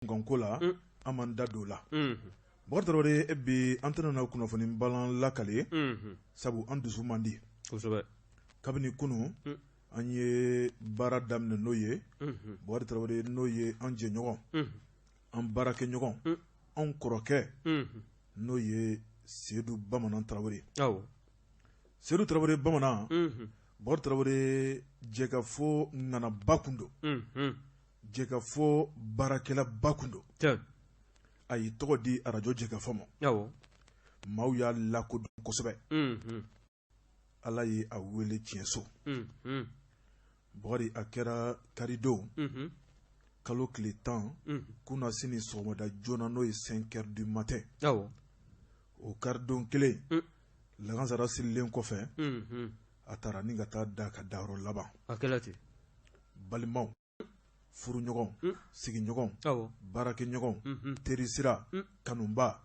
Kunkanko la an b'an da don o la. Bubakari Tarawele, e bi an tɛna na kunnafoni balan lakale, sabu an dusu man di. Kabini kunun an ye baara daminɛ n'o ye Bubakari Tarawele, n'o ye an jɛɲɔgɔn, an baarakɛɲɔgɔn, anw kɔrɔkɛ, n'o ye Sedu Bamanan Tarawele. Sedu Tarawele Bamanan, Bubakari Tarawele, jɛkafɔ ŋanaba kun don, jɛkafɔ baarakɛlaba kun don. A y'i tɔgɔ di arajo jɛkafɔ ma, maaw y'a lakodɔn kosɛbɛ. Ala ye a wele tiɲɛso. Bubakari, a kɛra karidon kalo tile 10, kunasini sɔgɔmada joona, n'o ye 5 heures du matin. O karidon kelen, lagansara selilen kɔfɛ, a taara ni ka taa da ka dayɔrɔ laban. Balimaw, furuɲɔgɔn, sigiɲɔgɔn, baarakɛɲɔgɔn, terisira, kanuba,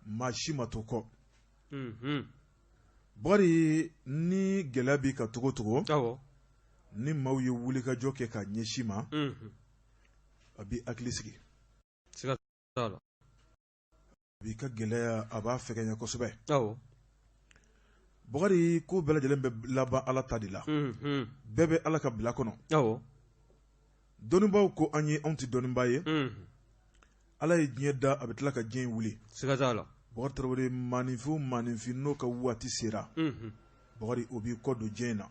maa si ma to kɔ. Bubakari, ni gɛlɛya b'i kan cogo cogo, ni maaw ye wulikajɔ kɛ ka ɲɛsin i ma, a b'i hakili sigi, a b'i ka gɛlɛya, a b'a fɛgɛnya kosɛbɛ. Bubakari, ko bɛɛ lajɛlen bɛ laban Ala ta de la. Bɛɛ bɛ Ala ka bila kɔnɔ. Dɔnnibaaw ko an ye, anw tɛ dɔnnibaa ye. Ala ye diɲɛ da, a bɛ tila ka diɲɛ in wuli. Bubakari Tarawele, maaninfin o maaninfin n'o ka waati sera, Bubakari, o b'i kɔ don diɲɛ in na.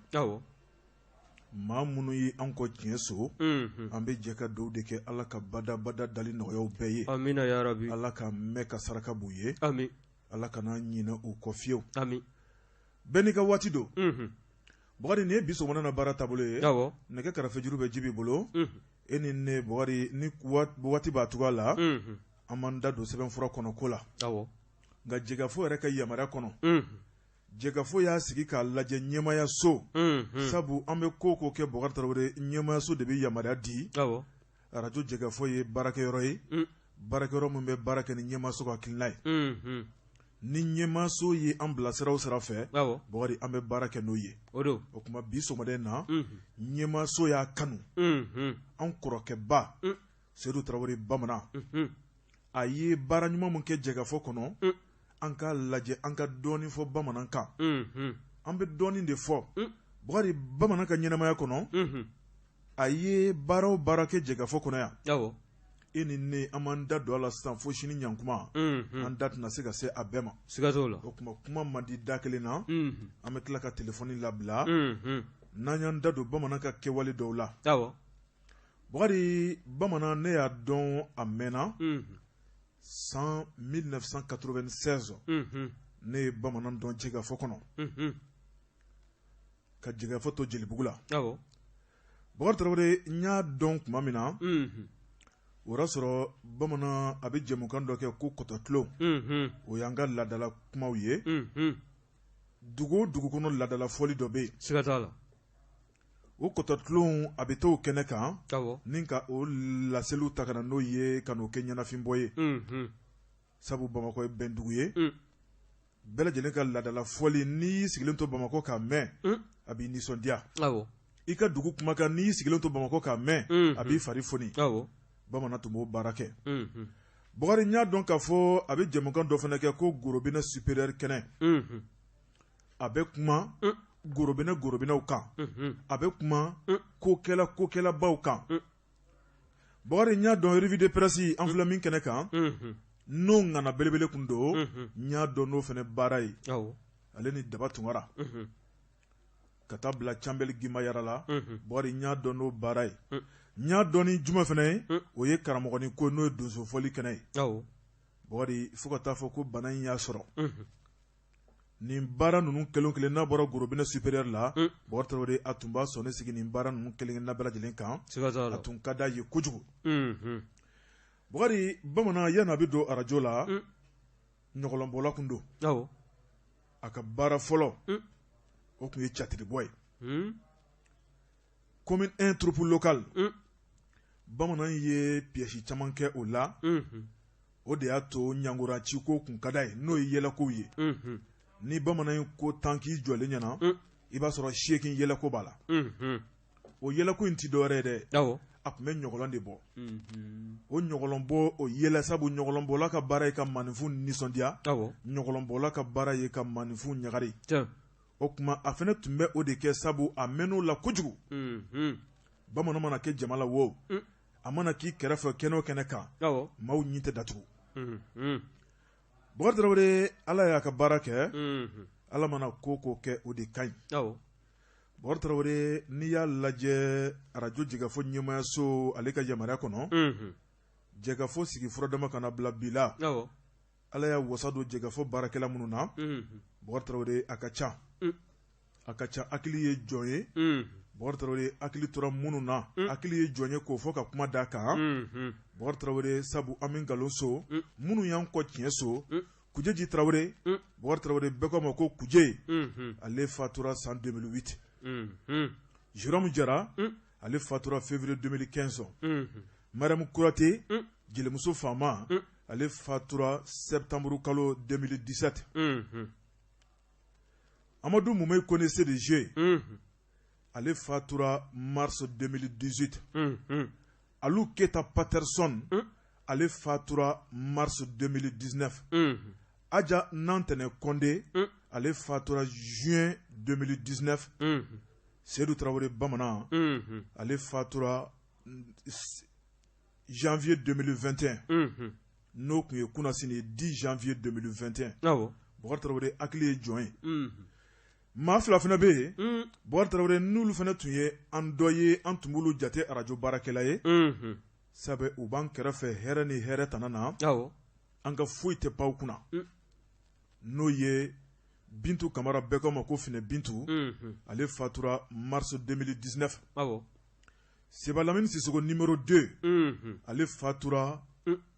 Maa minnu ye an kɔn tiɲɛ so, an bɛ jɛ ka dugawu de kɛ Ala ka badabada dali nɔgɔya u bɛɛ ye. Amina yarabi. Ala ka mɛn ka saraka b'u ye. Ala kana ɲinɛ u kɔ fiyewu. Bɛɛ n'i ka waati don. Bubakari, nin ye bi sɔgɔmada na baara taabolo ye. Nɛgɛ karafejuru bɛ Jibi bolo. E ni ne Bubakari, ni waati b'a cogoya la, an b'an da don sɛbɛnfura kɔnɔ ko la. Nka jɛkafɔ yɛrɛ ka yamaruya kɔnɔ, jɛkafɔ y'a sigi k'a lajɛ ɲɛmayaso, sabu an bɛ ko ko kɛ, Bubakari Tarawele, ɲɛmayaso de bɛ yamaruya di. Arajo jɛkafɔ ye baarakɛyɔrɔ ye, baarakɛyɔrɔ min bɛ baara kɛ ni ɲɛmaso ka hakilina ye. Ni ɲɛmaso ye an bila sira o sira fɛ, Bubakari, an bɛ baara kɛ n'o ye. O tuma bi sɔgɔmada in na, ɲɛmaso y'a kanu, an kɔrɔkɛba Sedu Tarawele Bamanan, a ye baara ɲuman min kɛ jɛkafɔ kɔnɔ, an k'a lajɛ, an ka dɔɔnin fɔ Bamanan kan. An bɛ dɔɔnin de fɔ Bubakari Bamanan ka ɲɛnamaya kɔnɔ. A ye baara o baara kɛ jɛkafɔ kɔnɔ yan, e ni ne, an b'an da don a la sisan fo sini ɲankuma, an da tɛna se ka se a bɛɛ ma. Siga t'o la. O tuma kuma man di da kelen na. An bɛ tila ka telefɔni labila n'an y'an da don Bamanan ka kɛwale dɔw la. Bubakari Bamanan, ne y'a dɔn a mɛnna, san 1996 ne ye Bamanan dɔn jɛkafɔ kɔnɔ, ka jɛkafɔ to Jelibugu la. Bubakari Tarawele, n y'a dɔn tuma min na, o y'a sɔrɔ Bamanan a bɛ jɛmukan dɔ kɛ ko kɔtɔtulon. O y'an ka laadala kumaw ye. Dugu o dugu kɔnɔ, laadala fɔli dɔ bɛ yen. Siga t'a la. O kɔtɔtulon, a bɛ t'o kɛnɛ kan ni ka o laseliw ta ka na n'o ye, ka n'o kɛ ɲɛnafinbɔ ye, sabu Bamakɔ ye bɛndugu ye. Bɛɛ lajɛlen ka laadala fɔli, n'i y'i sigilen to Bamakɔ k'a mɛn, a b'i nisɔndiya. I ka dugu kumakan, n'i y'i sigilen to Bamakɔ k'a mɛn, a b'i fari foni. Bamanan tun b'o baara kɛ. Bubakari, n y'a dɔn k'a fɔ a bɛ jɛmukan dɔ fana kɛ ko gorobinɛ supérieur kɛnɛ. A bɛ kuma gorobinɛ gorobinɛw kan, a bɛ kuma kokɛla kokɛlabaw kan. Bubakari, n y'a dɔn revue de presse, an filɛ min kɛnɛ kan, n'o ŋana belebele kun don, n y'a dɔn n'o fana baara ye, ale ni Daba Tunkara, ka taa bila Canbɛli Gimba Yara la. Bubakari, n y'a dɔn n'o baara ye. N y'a dɔn ni juma fana ye, o ye karamɔgɔnin ko, n'o ye donso fɔli kɛnɛ ye. Bubakari, fo ka taa fɔ ko bana in y'a sɔrɔ, nin baara ninnu kelen kelen n'a bɔra gorobinɛ supérieur la, Bubakari Tarawele, a tun b'a sɔn ne sigi nin baara ninnu kelen kelenna bɛɛ lajɛlen kan. A tun ka d'a ye kojugu. Bubakari Bamanan, yanni a bɛ don arajo la, ɲɔgɔlɔnbɔla tun don. A ka baara fɔlɔ, o tun ye catiribɔ ye. Commune 1 troupe locale, Bamanan ye pièce caman kɛ o la. O de y'a to ɲangora ciko kun ka d'a ye, n'o ye yɛlɛkow ye. Ni Bamanan ye ko 10 k'i jɔlen ɲɛna, i b'a sɔrɔ 8 yɛlɛko b'a la. O yɛlɛko in tɛ dɔwɛrɛ ye dɛ. A tun bɛ ɲɔgɔlɔn de bɔ. O ɲɔgɔlɔn bɔ o yɛlɛ, sabu ɲɔgɔlɔnbɔla ka baara ye ka maaninfin nisɔndiya, ɲɔgɔlɔnbɔla ka baara ye ka maaninfin ɲagari. O tuma a fana tun bɛ o de kɛ, sabu a mɛnn'o la kojugu. Bamanan mana kɛ jama la wo, a mana k'i kɛrɛfɛ kɛnɛ o kɛnɛ kan, maaw ɲin tɛ datugu. Bukari Tarawele, Ala y'a ka baara kɛ. Ala mana ko ko kɛ, o de ka ɲi. Bukari Tarawele, n'i y'a lajɛ arajo Jɛkafɔ ɲɛmayaso, ale ka yamaruya kɔnɔ, Jɛkafɔ sigi furadama ka na bila bi la, Ala y'a wasa don Jɛkafɔ baarakɛla minnu na, Bukari Tarawele, a ka ca, a ka ca. Hakili ye jɔn ye, Bukari Tarawele, hakili tora minnu na, hakili ye jɔn ye k'o fɔ ka kuma da kan, Bukari Tarawele, sabu an bɛ nkalon so minnu y'an kɔ tiɲɛ so. Kujeji Tarawele, Bukari Tarawele, bɛɛ k'a ma ko Kuje, ale fatura san 2008. Jérôme Jara, ale fatura février 2015. Mariam Kuyate, jelimuso faama, ale fatura septembre kalo 2017. Amadu Mumɛ Kone CDG, ale fatura mars 2018. Alu Keta Patterson, ale fatura mars 2019. Aja Nantɛnɛ Kɔnde, ale fatura juin 2019. Sedu Tarawele Bamanan, ale fatura janvier 2021, n'o tun ye kunnasini 10 janvier 2021. Bukari Tarawele, hakili ye jɔn ye. Maa fila fana bɛ yen, Bukari Tarawele, n'olu fana tun ye an dɔ ye, an tun b'olu jate arajo baarakɛla ye, sabu u b'an kɛrɛfɛ hɛrɛ ni hɛrɛ tana na, an ka foyi tɛ pan u kunna, n'o ye Bintu Kamara, bɛɛ k'a ma ko Finɛ Bintu, ale fatura mars 2019. Seba Lamini Sisoko numéro 2, ale fatura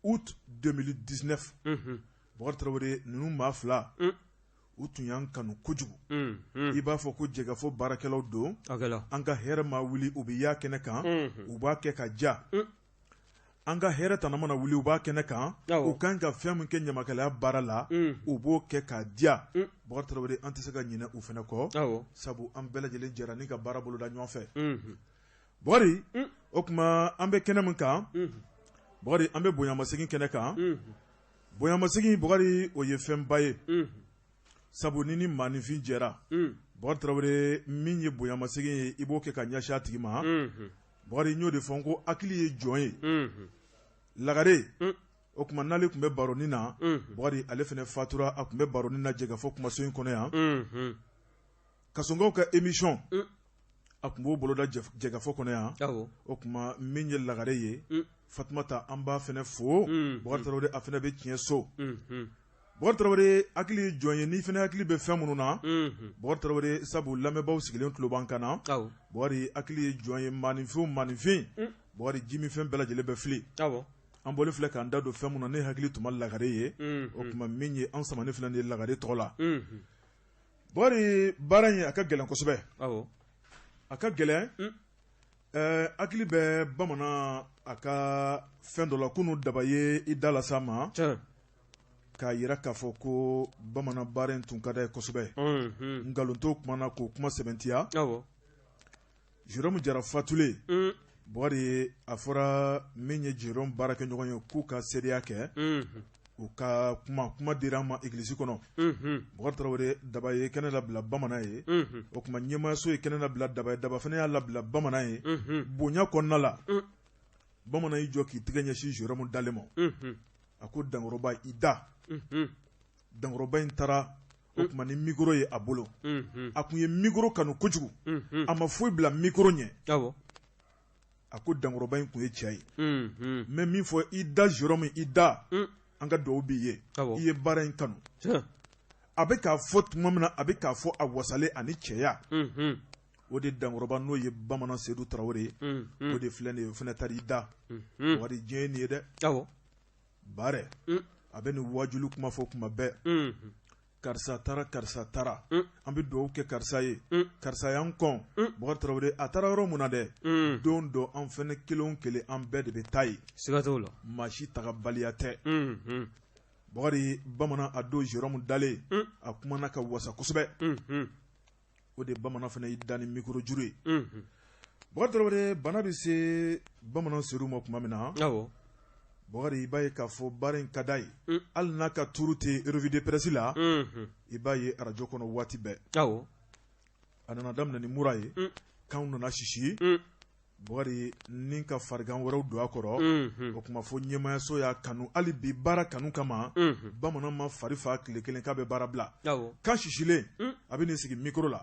août 2019. Bukari Tarawele, ninnu maa fila, u tun y'an kanu kojugu. I b'a fɔ ko Jɛkafɔ baarakɛlaw don. An ka hɛrɛ ma wuli, u bɛ y'a kɛnɛ kan, u b'a kɛ ka ja. An ka hɛrɛ tana mana wuli, u b'a kɛnɛ kan. U kan ka fɛn min kɛ ɲamakalaya baara la, u b'o kɛ ka diya. Bukari Tarawele, an tɛ se ka ɲinɛ u fana kɔ, sabu an bɛɛ lajɛlen jɛra ni ka baara boloda ɲɔgɔn fɛ. Bukari, o tuma an bɛ kɛnɛ min kan, Bukari, an bɛ bonyamasegin kɛnɛ kan. Bonyamasegin, Bukari, o ye fɛnba ye, sabu ni ni maaninfin jɛra, Bukari Tarawele, min ye bonyamasegin ye, i b'o kɛ ka ɲɛsin a tigi ma. Bukari, n y'o de fɔ n ko hakili ye jɔn ye. Lagare, o tuma n'ale tun bɛ baronin na, Bukari, ale fana fatura, a tun bɛ baronin na Jɛkafɔ kumaso in kɔnɔ yan. Kasɔnkaw ka émission, a tun b'o boloda Jɛkafɔ kɔnɔ yan. O tuma min ye Lagare ye, Fatumata, an b'a fana fo. Bukari Tarawele, a fana bɛ tiɲɛ so. Bukari Tarawele, hakili ye jɔn ye, n'i fana hakili bɛ fɛn minnu na, Bukari Tarawele, sabu lamɛnbaaw sigilen tulo b'an kan na. Bukari, hakili ye jɔn ye. Maaninfin o maaninfin, Bukari, jiminfɛn bɛɛ lajɛlen bɛ fili. An bɔlen filɛ k'an da don fɛn minnu na, ne hakili tun ma Lagare ye. O tuma min ye an samani filɛ nin ye Lagare tɔgɔ la. Bukari, baara in a ka gɛlɛn kosɛbɛ, a ka gɛlɛn. Hakili bɛ bamanan a ka fɛn dɔ la kunun, daba ye i da lase a ma k'a jira k'a fɔ ko bamanan baara in tun ka d'a ye kosɛbɛ. Nkalon t'o kuma na k'o kuma sɛbɛntiya. Jérôme Jara fatulen, Bukari, a fɔra min ye Jérôme baarakɛɲɔgɔn ye k'u ka seereya kɛ, u ka kuma kuma dira an ma egilizi kɔnɔ. Bukari Tarawele, daba ye kɛnɛ labila bamanan ye. O tuma ɲɛmaayaso ye kɛnɛ labila daba ye, daba fana y'a labila bamanan ye bonya kɔnɔna la. Bamanan y'i jɔ k'i tɛgɛ ɲɛsin Jérôme dalen ma, a ko dankɔrɔba, i da. Dankɔrɔba in taara, o tuma ni micro ye a bolo. A tun ye micro kanu kojugu, a ma foyi bila micro ɲɛ. A ko dankɔrɔba in tun ye cɛ ye. N bɛ min fɔ, i da Jérôme, i da, an ka dugawu b'i ye, i ye baara in kanu. A bɛ k'a fɔ tuma min na, a bɛ k'a fɔ a wasalen ani cɛya. O de dankɔrɔba, n'o ye bamanan Sedu Tarawele ye, o de filɛ nin ye, o fana taara i da. Wari diɲɛ ye nin ye dɛ. Baarɛ, a bɛ nin wajuli kuma fɔ kuma bɛɛ: karisa taara, karisa taara, an bɛ dugawu kɛ karisa ye, karisa y'an kɔn. Bukari Tarawele, a taara yɔrɔ mun na dɛ, don dɔ an fana kelen kelen, an bɛɛ de bɛ taa yen. Siga t'o la. Maa si tagabaliya tɛ. Bukari, bamanan a don Jérôme dalen, a kumana ka wasa kosɛbɛ. O de bamanan fana y'i da ni micro juru ye. Bɔkari Tarawele, bana bɛ se bamanan Sedu ma tuma min na, Bɔkari, i b'a ye k'a fɔ baara in ka d'a ye, hali n'a ka turu tɛ revue de presse la, i b'a ye arajo kɔnɔ waati bɛɛ. A nana daminɛ ni mura ye, kanw nana sisi, Bɔkari, ni ka farigan wɛrɛw don a kɔrɔ. O tuma fo ɲɛmaayaso y'a kanu hali bi baara kanu kama. Bamanan ma fari fa tile kelen k'a bɛ baara bila. Kan sisilen, a bɛ n'i sigi micro la.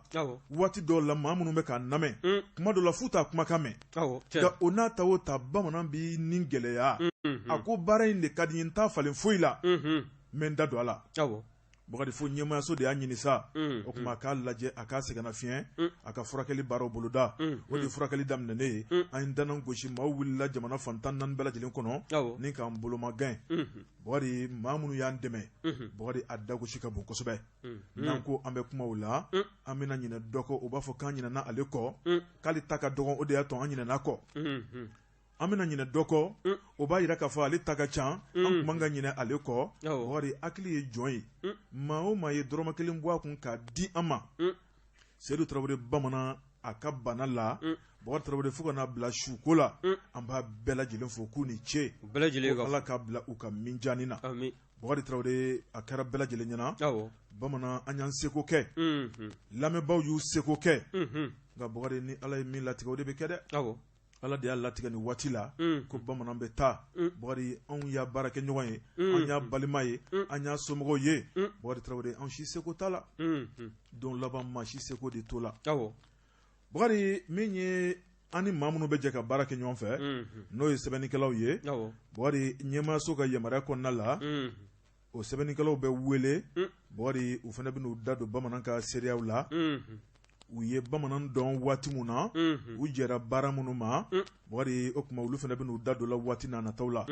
Waati dɔw la, maa minnu bɛ k'a lamɛn, kuma dɔw la f'u t'a kumakan mɛn. Nka o n'a ta o ta, bamanan b'i ni gɛlɛya. A ko baara in de ka di n ye, n t'a falen foyi la, n bɛ n da don a la. Bɔkari, fo ɲɛmaayaso de y'a ɲini sa, o tuma a k'a lajɛ, a k'a sɛgɛnna fiɲɛ, a ka furakɛli baaraw boloda. O de furakɛli daminɛnen ye, an ye danan gosi, maaw wulila jamana fan 14 bɛɛ lajɛlen kɔnɔ ni k'an bolomagɛn. Bɔkari, maa minnu y'an dɛmɛ, Bɔkari, a dagosi ka bon kosɛbɛ. N'an ko an bɛ kuma o la, an bɛna ɲinɛ dɔ kɔ, o b'a fɔ k'an ɲinɛna ale kɔ, k'ale ta ka dɔgɔn, o de y'a to an ɲinɛna kɔ. An bɛna ɲinɛ dɔ kɔ, o b'a jira k'a fɔ ale ta ka ca, an tun man ka ɲinɛ ale kɔ. Bɔkari, hakili ye jɔn ye, maa o maa ye dɔrɔmɛ kelen bɔ a kun k'a di an ma, Sedu Tarawele bamanan a ka bana la, Bɔkari Tarawele, fo ka n'a bila suko la, an b'a bɛɛ lajɛlen fo k'u ni ce, Ala k'a bila u ka minjani na. Bɔkari Tarawele, a kɛra bɛɛ lajɛlen ɲɛna, bamanan, an y'an seko kɛ, lamɛnbaaw y'u seko kɛ, nka Bɔkari, ni Ala ye min latigɛ, o de bɛ kɛ dɛ. Ala de y'a latigɛ nin waati la ko bamanan bɛ taa. Bɔkari, anw y'a baara kɛ ɲɔgɔn ye, an y'a balima ye, an y'a somɔgɔw ye. Bɔkari Tarawele, an si seko t'a la, don laban maa si seko de t'o la. Bɔkari, min ye an ni maa minnu bɛ jɛ ka baara kɛ ɲɔgɔn fɛ, n'o ye sɛbɛnnikɛlaw ye, Bɔkari, ɲɛmaayaso ka yamaruya kɔnɔna la, o sɛbɛnnikɛlaw bɛ wele. Bɔkari, u fana bɛn'u da don bamanan ka seereyaw la, u ye bamanan dɔn waati min na, u jɛra baara minnu ma. Bɔkari, o tuma olu fana bɛn'u da don la waati n'a nataw la.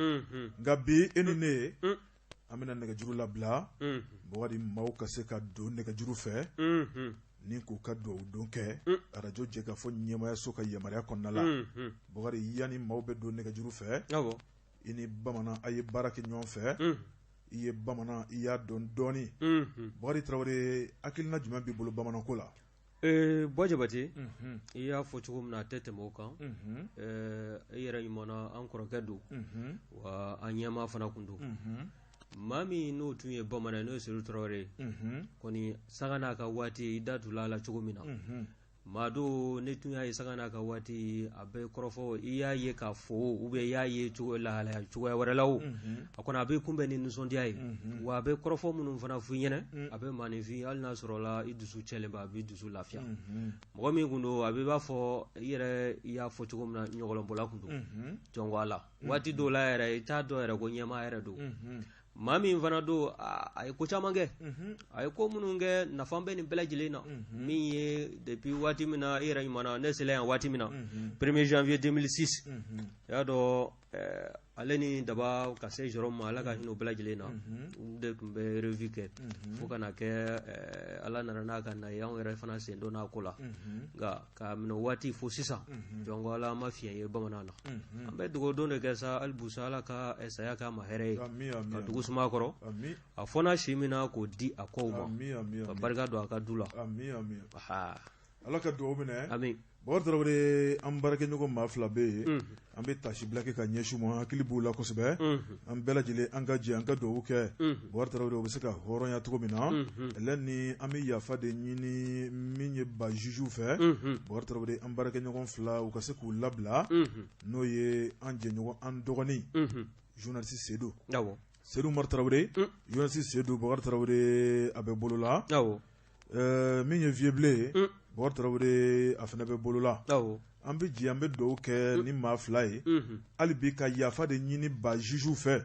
Nka bi, e ni ne ye, an bɛna nɛgɛjuru labila, Bɔkari, maaw ka se ka don nɛgɛjuru fɛ ni k'u ka dugawu don kɛ arajo Jɛkafɔ ɲɛmaayaso ka yamaruya kɔnɔna la. Bɔkari, yanni maaw bɛ don nɛgɛjuru fɛ, i ni bamanan a ye baara kɛ ɲɔgɔn fɛ, i ye bamanan, i y'a dɔn dɔɔnin. Bɔkari Tarawele, hakilina jumɛn b'i bolo bamananko la? Bɔ Jabate, i y'a fɔ cogo min na, a tɛ tɛmɛ o kan. E yɛrɛ ɲuman na, an kɔrɔkɛ don, wa an ɲɛmaa fana tun don. Maa min n'o tun ye bamanan ye, n'o ye Sedu Tarawele ye kɔni, sanga n'a ka waati, i da tun la cogo min na, maa don ne tun y'a ye sanga n'a ka waati, a bɛ kɔrɔfɔ, i y'a ye k'a fo ou bien i y'a ye cogo lahalaya cogoya wɛrɛ la, o a kɔni a bɛ kunbɛn ni nisɔndiya ye, wa a bɛ kɔrɔfɔ minnu fana f'i ɲɛna, a bɛ maaninfin, hali n'a sɔrɔla i dusu cɛlen bɛ, a b'i dusu lafiya. Mɔgɔ min tun don, a bɛ i b'a fɔ i yɛrɛ i y'a fɔ cogo min na, ɲɔgɔlɔnbɔla tun don jɔn ko Ala. Waati dɔw la yɛrɛ, i t'a dɔn yɛrɛ ko ɲɛmaa yɛrɛ don. Maa min fana don, a ye ko caman kɛ, a ye ko minnu kɛ, nafa bɛ nin bɛɛ lajɛlen na. Min ye depuis waati min na, i yɛrɛ ɲuman na, ne selen yan waati min na, 1er janvier 2006, i y'a dɔn ale ni Daba ka se Jérôme ma, Ala ka hinɛ u bɛɛ lajɛlen na, u de tun bɛ revue kɛ fo ka na kɛ Ala nana n'a ka na ye, anw yɛrɛ fana sen donna a ko la. Nka k'a minɛ waati fo sisan, jɔn ko Ala, ma fiɲɛ ye bamanan na. An bɛ dugawu don de kɛ sa, hali busa Ala ka saya k'a ma hɛrɛ ye, ka dugu suma kɔrɔ, a fɔna si min na, k'o di a kɔw ma, ka barika don a ka du la. Ala ka dugawu minɛ. Ami. Bɔkari Tarawele, an baarakɛɲɔgɔn maa fila bɛ yen, an bɛ taasibila kɛ ka ɲɛsin u ma, hakili b'u la kosɛbɛ. An bɛɛ lajɛlen, an ka jɛ an ka dugawu kɛ Bɔkari Tarawele, o bɛ se ka hɔrɔnya cogo min na. Ɛlɛ ni an bɛ yafa de ɲini min ye ba juge fɛ, Bɔkari Tarawele, an baarakɛɲɔgɔn fila, u ka se k'u labila, n'o ye an jɛɲɔgɔn, an dɔgɔnin journaliste Sedu, Sedu Umaru Tarawele, journaliste Sedu Bɔkari Tarawele, a bɛ bolo la. Min ye Vieux Bilen ye, Bɔkari Tarawele, a fana bɛ bolo la. An bɛ jɛ an bɛ dugawu kɛ ni maa fila ye hali bi, ka yafa de ɲini ba juge fɛ.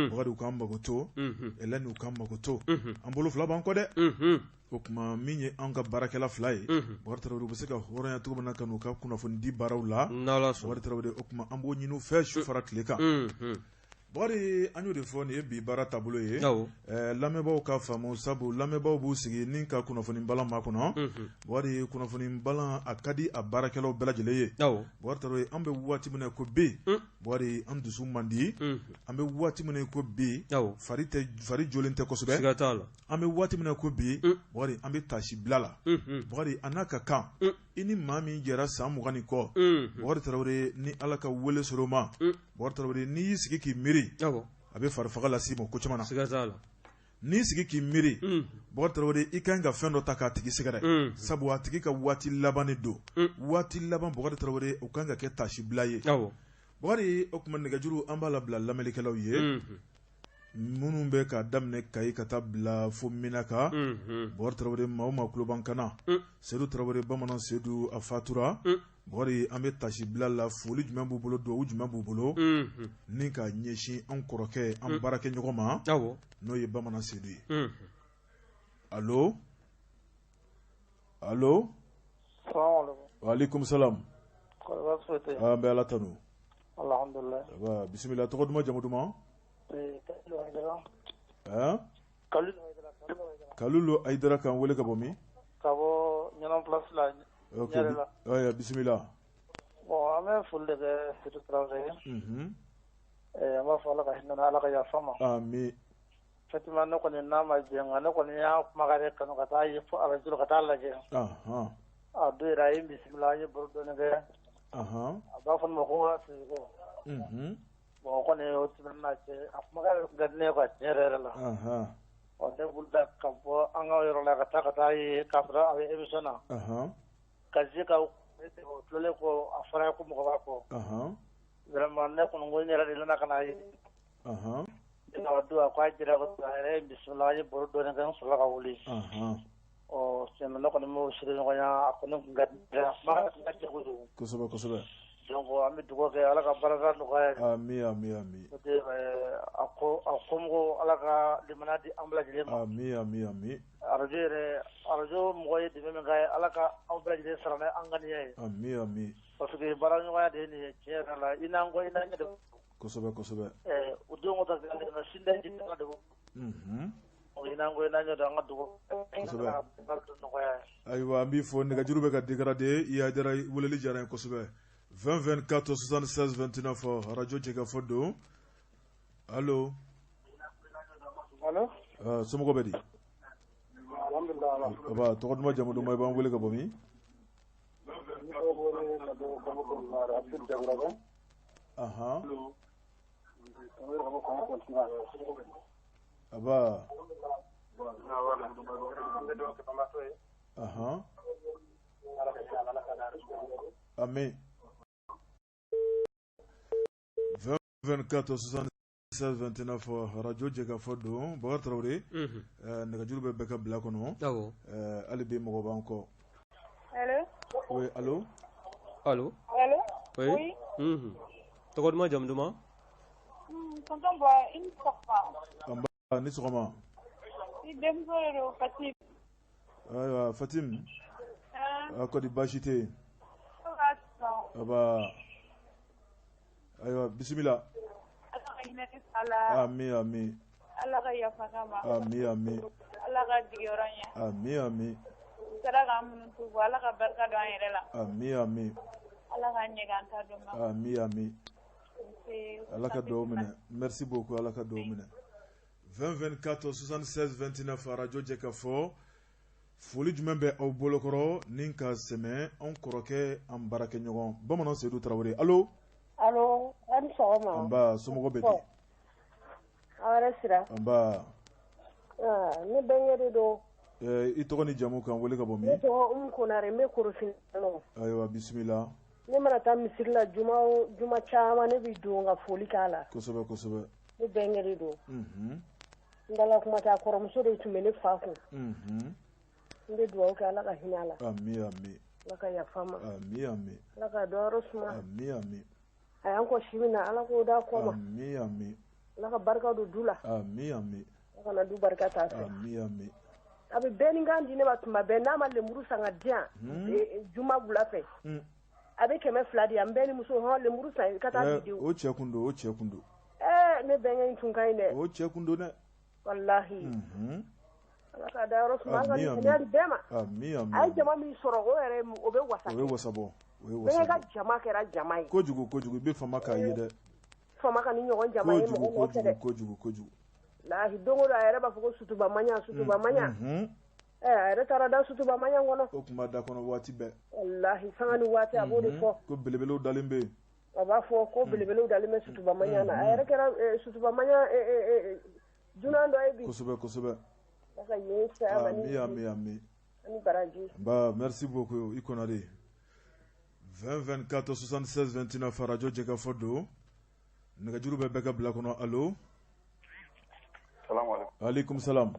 Bɔkari, u k'an makoto, ɛlɛ u k'an makoto, an bolo fila b'an kɔ dɛ. O tuma min ye an ka baarakɛla fila ye, Bɔkari Tarawele, u bɛ se ka hɔrɔnya cogo min na ka n'u ka kunnafoni di baaraw la. Bɔkari Tarawele, o tuma an b'o ɲini u fɛ su fara tile kan. Bakari, an y'o de fɔ, nin ye bi baara taabolo ye. Lamɛnbaaw ka faamu, sabu lamɛnbaaw b'u sigi ni ka kunnafoni balan makɔnɔ. Bakari, kunnafoni balan a ka di a baarakɛlaw bɛɛ lajɛlen ye. Bakari Tarawele, an bɛ waati min na ko bi, Bakari, an dusu man di. An bɛ waati min na ko bi, fari tɛ, fari jɔlen tɛ kosɛbɛ. Siga t'a la. An bɛ waati min na ko bi, Bakari, an bɛ tasi bila la. Bakari, a n'a ka kan i ni maa min jɛra san 20 ni kɔ, Bakari Tarawele, ni Ala ka wele sɔrɔ ma, Bakari Tarawele, n'i y'i sigi k'i miiri, a bɛ farifaga las'i ma ko caman na. Siga t'a la. N'i sigi k'i miiri, Bakari Tarawele, i ka kan ka fɛn dɔ ta k'a tigi sɛgɛrɛ, sabu a tigi ka waati laban de don. Waati laban, Bakari Tarawele, o kan ka kɛ tasibila ye. Bakari, o tuma nɛgɛjuru an b'a labila lamɛnnikɛlaw ye, minnu bɛ ka daminɛ Kayi ka taa bila fo Minaka. Bakari Tarawele, maa o maa tulo b'an kan na, Sedu Tarawele, bamanan Sedu, a fatura. Bakari, an bɛ tasibila la. Foli jumɛn b'u bolo, dugawu jumɛn b'u bolo ni ka ɲɛsin an kɔrɔkɛ, an baarakɛ ɲɔgɔn ma, n'o ye bamanan Sedu ye. Allo, allo. Waaleykum salam. An bɛ Ala tanu. Bisimila, tɔgɔ duman, jamu duman? Kalilu Ayidara, k'an wele ka bɔ min? Ka bɔ Ɲɔnɔ place la. Ok, ayiwa, bisimila. Bon, an bɛ foli de kɛ Sedu Tarawele ye. An b'a fɔ Ala ka hinɛ, Ala ka yafa ma. Ami. Effectivement, ne kɔni n'a ma jɛ, nka ne kɔni y'a kumakan de kanu ka taa ye fo arajo ka taa lajɛ. A don yɛrɛ a ye n bisimila, an ye baro dɔɔni kɛ. A b'a fɔ ne ma ko n ka Sisoko. Bon, o kɔni o tɛmɛnen n'a cɛ, a kumakan yɛrɛ tun ka di ne ye quoi, tiɲɛ yɛrɛ yɛrɛ la. Ɔ, ne wulila ka bɔ an ka yɔrɔ la ka taa ye k'a sɔrɔ a bɛ émission na. Ka se ka o tilalen kɔ, a fɔra ko mɔgɔ b'a kɔ. Vraiment, ne kɔni ko n yɛrɛ de nana ka na ye. Ne ka don, a ko a jira ko a yɛrɛ ye n bisimila, an ye baro dɔɔni kɛ, n sɔrɔla ka wuli. Ɔ, sinon ne kɔni m'o ɲɔgɔnya, a kɔni tun ka di, a kuma tun ka di kojugu. Kosɛbɛ kosɛbɛ. Donc an bɛ dugawu kɛ, Ala ka barika nɔgɔya ye. Ami, ami, ami. A ko a somɔgɔw, Ala ka limaniya di an bɛɛ lajɛlen ma. Ami, ami, ami. Arajo yɛrɛ, arajo mɔgɔ ye dɛmɛ min kɛ, Ala ka aw bɛɛ lajɛlen sara ni an ŋaniya ye. Ami, ami. Parce que baara ɲɔgɔnya de ye nin ye, tiɲɛ yɛrɛ la, i n'an kɔ, i n'an ɲɛ de. Kosɛbɛ kosɛbɛ. O denw ko ta sin da ala de. I n'an ko i n'an ɲɛ don, an ka dugawu. Kosɛbɛ. Ayiwa, an b'i fɔ. Nɛgɛjuru bɛ ka dégrader. I y'a diyara, weleli diyara n ye kosɛbɛ. 20 24 76 29, arajo Jɛkafɔ don. Allo. Allo. Somɔgɔw bɛ di? Alhamdulilah. Aba, tɔgɔ duman, jamu duman, i b'an wele ka bɔ min? Ne wele ka bɔ Bamakɔ, Abdul Jagurabɛ. Ka bɔ Kɔnɔ kɔntina. Aba. An bɛ dugawu kɛ banabaatɔ ye. Ala ka hinɛ, Ala ka Ami. 20 24 76 29, arajo Jɛkafɔ don. Bakari Tarawele, nɛgɛjuru bɛ bɛɛ ka bila kɔnɔ. Hali bi mɔgɔ b'an kɔ. Allo. Oui, allo. Allo. Allo. Oui. Tɔgɔ duman, jamu duman? Tonton Buwa, i ni sɔgɔma. Nba, ni sɔgɔma. I denmuso de don, Fatim. Ayiwa, Fatim. A kɔni baasi tɛ yen? Baasi tɛ. Aba, ayiwa, bisimila. Ala ka hinɛ ne fa la. Ami, ami. Ala ka yafa n'a ma. Ami, ami. Ala ka jigiyɔrɔ ɲɛ. Ami, ami. Sera k'an minnu to bɔ, Ala ka barika don an yɛrɛ la. Ami, ami. Ala k'an ɲɛ k'an ta dɔn ma. Ami, ami. Ala ka dugawu minɛ. Merci beaucoup, Ala ka dugawu minɛ. 20 24 76 29, arajo Jɛkafɔ. Foli jumɛn bɛ aw bolokɔrɔ ni ka sɛmɛ an kɔrɔkɛ, an baarakɛɲɔgɔn bamanan Sedu Tarawele? Allo. Allo, a ni sɔgɔma. Nba, somɔgɔw bɛ di? Aw yɛrɛ sira. Nba. Ne bɛnkɛ de don. I tɔgɔ ni jamu, kan wele ka bɔ min? Ne tɔgɔ Umu Konare, n bɛ Korofina. Ayiwa, bisimila. Ne mana taa misiri la juma o juma caman, ne bɛ don ka foli k'a la. Kosɛbɛ kosɛbɛ. Ne bɛnkɛ de don. N dala kuma tɛ, a kɔrɔmuso de tun bɛ ne fa kun. N bɛ dugawu kɛ, Ala ka hinɛ a la. Ami, ami. Ala ka yafa ma. Ami, ami. Ala ka dɔyɔrɔ suma. Ami, ami. A y'an kɔ si min na, Ala k'o d'a kɔ ma. Ami, ami. Ala ka barika don du la. Ami, ami. Ala kana du barika t'a fɛ. Ami, ami. A bɛ bɛɛ ni kan di ne ma tuma bɛɛ, n'a ma lemuru san ka di yan juma wula fɛ, a bɛ 200 di yan. N bɛɛ ni muso hɔn, lemuru san i ka taa di denw. O cɛ kun don, o cɛ kun don. Ɛɛ. Ne bɛnkɛ in tun ka ɲi dɛ. O cɛ kun don dɛ. Walahi. Ala ka dayɔrɔ suma, Ala ka limaniya di bɛɛ ma. Ami ami. A ye jama min sɔrɔ, o yɛrɛ o bɛ wasa. O bɛ wasa bɔ. O ye wasa. Bɛnkɛ ka jama kɛra jama ye. Kojugu kojugu, i bɛ fama k'a ye dɛ. Fama ka ni ɲɔgɔn jama ye mɔgɔ nɔfɛ dɛ. Kojugu kojugu. Lahi, don o don a yɛrɛ b'a fɔ ko sutuba maɲa, sutuba maɲa. A yɛrɛ taara da sutuba maɲa kɔnɔ. O tun b'a da kɔnɔ waati bɛɛ. Walahi, sanga ni waati a b'o de fɔ. Ko belebelew dalen bɛ yen. A b'a fɔ ko belebelew dalen bɛ sutuba maɲa na. A yɛrɛ kɛra sutuba maɲa dunan dɔ ye bi. Kosɛbɛ kosɛbɛ. Ala ka yen saya ma ni. Ami ami ami. Ani baraji. Ba, merci beaucoup i Konare. 20 24 76 29, radio Jɛkafɔ don. Nɛgɛjuru bɛ bɛɛ ka bila kɔnɔ. Allo. Salamu aleykum. Aleykum salam.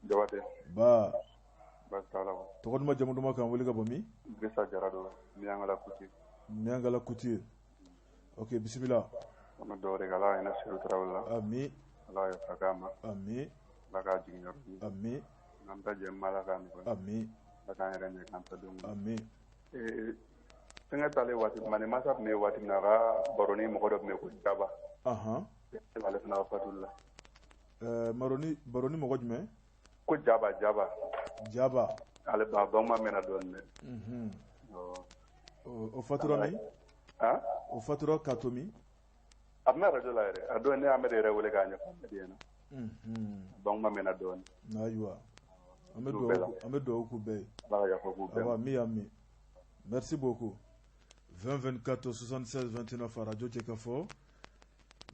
Jabate. Ba. Baasi t'a la. Tɔgɔ duman, jamu duman, k'an wele ka bɔ min? Dirisa Jara don, Miyankala Kuti. Miyankala Kuti. Ok, bisimila. An bɛ dugawu de kɛ, Ala ka hinɛ Sedu Tarawele la. Ami. Ala ka yafa k'a ma. Ami. Ala k'a jigin yɔrɔ ɲuman. Ami. N'an ta jɛ Ala k'a nɔgɔya. Ami. Ala k'an yɛrɛ ɲɛ k'an ta denw. Ami. Fɛnkɛ taalen waati, Mande Masa tun bɛ yen waati min na, a ka baroni mɔgɔ dɔ tun bɛ yen ko Jaba. Ale fana ka fatuli la. Baroni mɔgɔ jumɛn? Ko Jaba, Jaba. Jaba. Ale ba banba mɛnna dɔɔnin dɛ. O fatura min? O fatura k'a to min? A bɛ radio la yɛrɛ. A don ne Amadu yɛrɛ wele k'a ɲɛfɔ Amadu ɲɛna. Banba mɛnna dɔɔnin. Ayiwa. An bɛ dugawu k'u bɛɛ ye. Ala ka yafa k'u bɛɛ ma. Ami ami. Merci beaucoup. 20 24 76 29, radio Jɛkafɔ.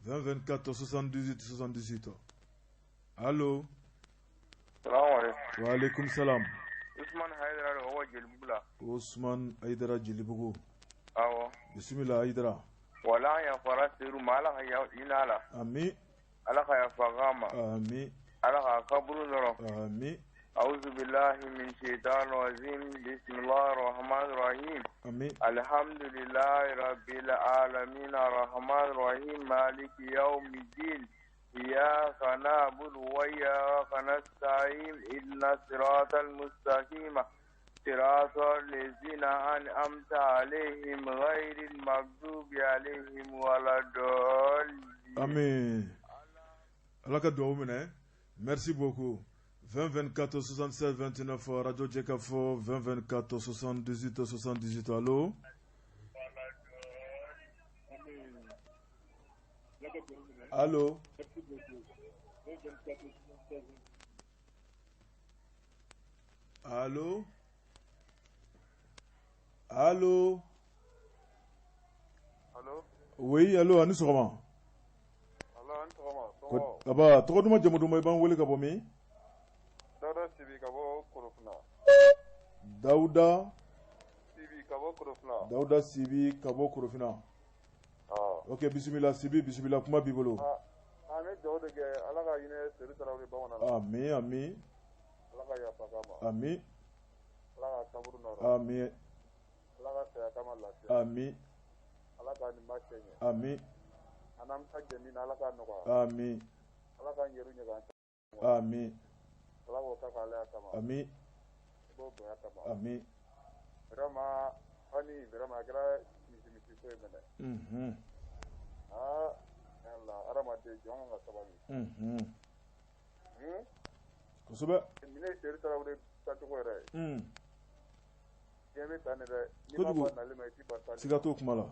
20 24 78 78. Allo. Salamu Wa alaikum salam. Usman Haidara don ka bɔ Jelibugu la. Usman Haidara, Jelibugu. Awɔ. Bisimila Haidara. Wala an yafara Sedu ma, Ala ka hinɛ a la. Ami. Ala ka yafa k'a ma. Ami. Ala k'a kaburu nɔrɔ. Ami. أعوذ بالله من الشيطان الرجيم، بسم الله الرحمن الرحيم. آمين. الحمد لله رب العالمين الرحمن الرحيم مالك يوم الدين إياك نعبد وإياك نستعين اهدنا الصراط المستقيم صراط الذين أنعمت عليهم غير المغضوب عليهم ولا الضالين. آمين. Ala ka dugawu minɛ. Merci beaucoup. 20 24 76 29, radio Jɛkafɔ. 20 24 78 78. Allo. Allo. Allo. Allo. Allo. Oui, allo, ani sɔgɔma. Allo, ani sɔgɔma. Aba, tɔgɔ duman, jamu duman, i b'an wele ka bɔ min? Dawuda Sibi ka bɔ Korofina. Dawuda Sibi ka bɔ Korofina. Dawuda Sibi ka bɔ Korofina. Ok, bisimila Sibi, bisimila, kuma b'i bolo. An bɛ dugawu de kɛ, Ala ka hinɛ Sedu Tarawele bamanan na. Ami ami. Ala ka yafa k'a ma. Ami. Ala ka kaburu nɔrɔ. Ami. Ala ka saya kama lafiya. Ami. Ala ka nin ma cɛ ɲɛ. Ami. An n'an ta jɛ min na, Ala k'a nɔgɔya. Ami. Ala k'an yɛrɛ ɲɛ k'an. Ami. Ala k'o kɛ k'ale kama. Ami. I b'o bonya kama. Ami. Vraiment, hani vraiment a kɛra misi misi ko ye mɛnɛ. Aa, yala hadamaden jɔn kan ka sabali. Kosɛbɛ. Minɛ Sedu Tarawele taacogo yɛrɛ ye. Diɲɛ bɛ tan de dɛ. N'i ma Kojugu. ban nali ma, i t'i ban taali ma. Siga t'o kuma la.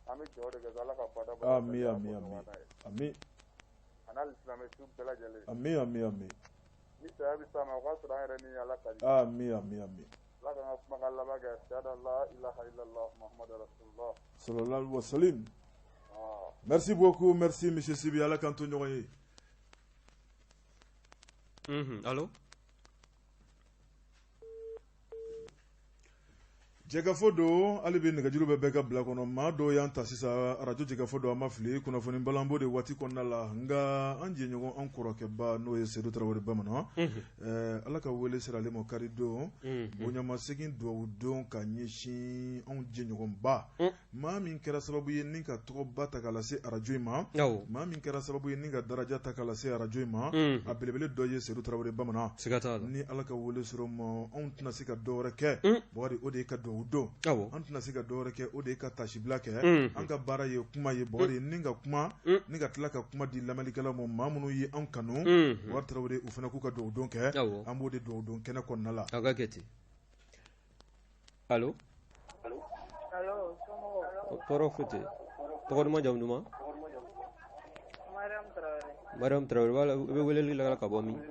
An bɛ dugawu de kɛ Ala ka bada bada. Ami ami ami. Ami. A n'a silamɛ su bɛɛ lajɛlen. Ami ami ami. Ni saya bɛ s'a ma, o k'a sɔrɔ an yɛrɛ ni Ala ka di. Ami ami ami. Ala k'an ka kumakan laban kɛ ashhadu an la ilaha illallah muhammadu rasulullah. Sallallahu alaihi wa sallam. Merci beaucoup, merci monsieur Sibi, Ala k'an to ɲɔgɔn ye. Allo. Jɛkafɔ don, hali bi nɛgɛjuru bɛ bɛɛ ka bila kɔnɔ. Maa dɔw y'an ta sisan, arajo Jɛkafɔ don, an ma fili kunnafoni balanbo de waati kɔnɔna la. Nka an jɛɲɔgɔn, an kɔrɔkɛba, n'o ye Sedu Tarawele bamanan, Ala ka wele sera ale ma kari don, bonyamasegin duwawu don ka ɲɛsin anw jɛɲɔgɔnba, maa min kɛra sababu ye ni ka tɔgɔba ta k'a lase arajo in ma, maa min kɛra sababu ye ni ka daraja ta k'a lase arajo in ma, a belebele dɔ ye Sedu Tarawele bamanan. Siga t'a la. Ni Ala ka wele sera o ma, anw tɛna se ka dɔ wɛrɛ kɛ. Bɔgɔri, o de ye ka duwawu dugawu don an tɛna se ka dɔwɛrɛ kɛ o de ye ka tasibila kɛ an ka baara ye kuma ye Bukari ni ka kuma ni ka tila ka kuma di lamɛnnikɛlaw ma maa minnu ye an kanu Bukari Tarawele u fana k'u ka dugawu don kɛ an b'o de dugawu don kɛnɛ kɔnɔna la a ka kɛ ten. Allo tɔɔrɔ foyi tɛ tɔgɔ duman jamu duman Mariam Tarawele i bɛ weleli la ka bɔ min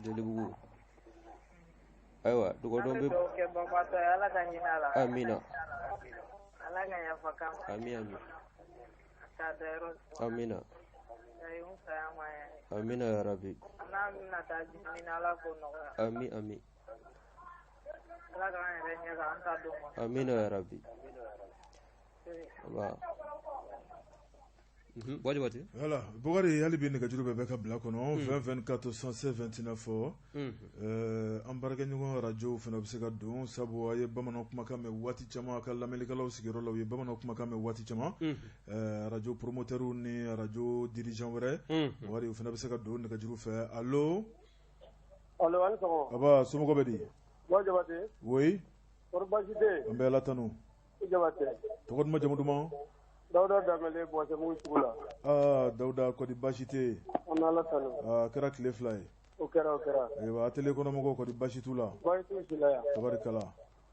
Jelibugu ayiwa dugawu bɛ amina ami ami amina amina ya rabi ami ami amina ya rabi Jabate voilà Bukari hali bi nɛgɛjuru bɛ bɛɛ ka bila kɔnɔ 20 24 76 29 an baarakɛɲɔgɔn arajow fana bɛ se ka don sabu a ye bamananw kumakan mɛn waati caman a ka lamɛnnikɛlaw sigiyɔrɔ la u ye bamananw kumakan mɛn waati caman arajo promoteurw ni arajo dirigeant wɛrɛ Bukari u fana bɛ se ka don nɛgɛjuru fɛ allo allo a ni sɔgɔma aba somɔgɔw bɛ di Jabate oui kɔri baasi tɛ yen an bɛ Ala tanu I Jabate tɔgɔ duman jamu duman Dawuda Danbɛlɛ Bɔsɛbugu sugu la aa Dawuda kɔri baasi tɛ yen an bɛ Ala tanu aa kɛra tile 2 ye o kɛra o kɛra ayiwa atelier kɔnɔmɔgɔw kɔri baasi t'u la baasi t'u si la yan tabarikala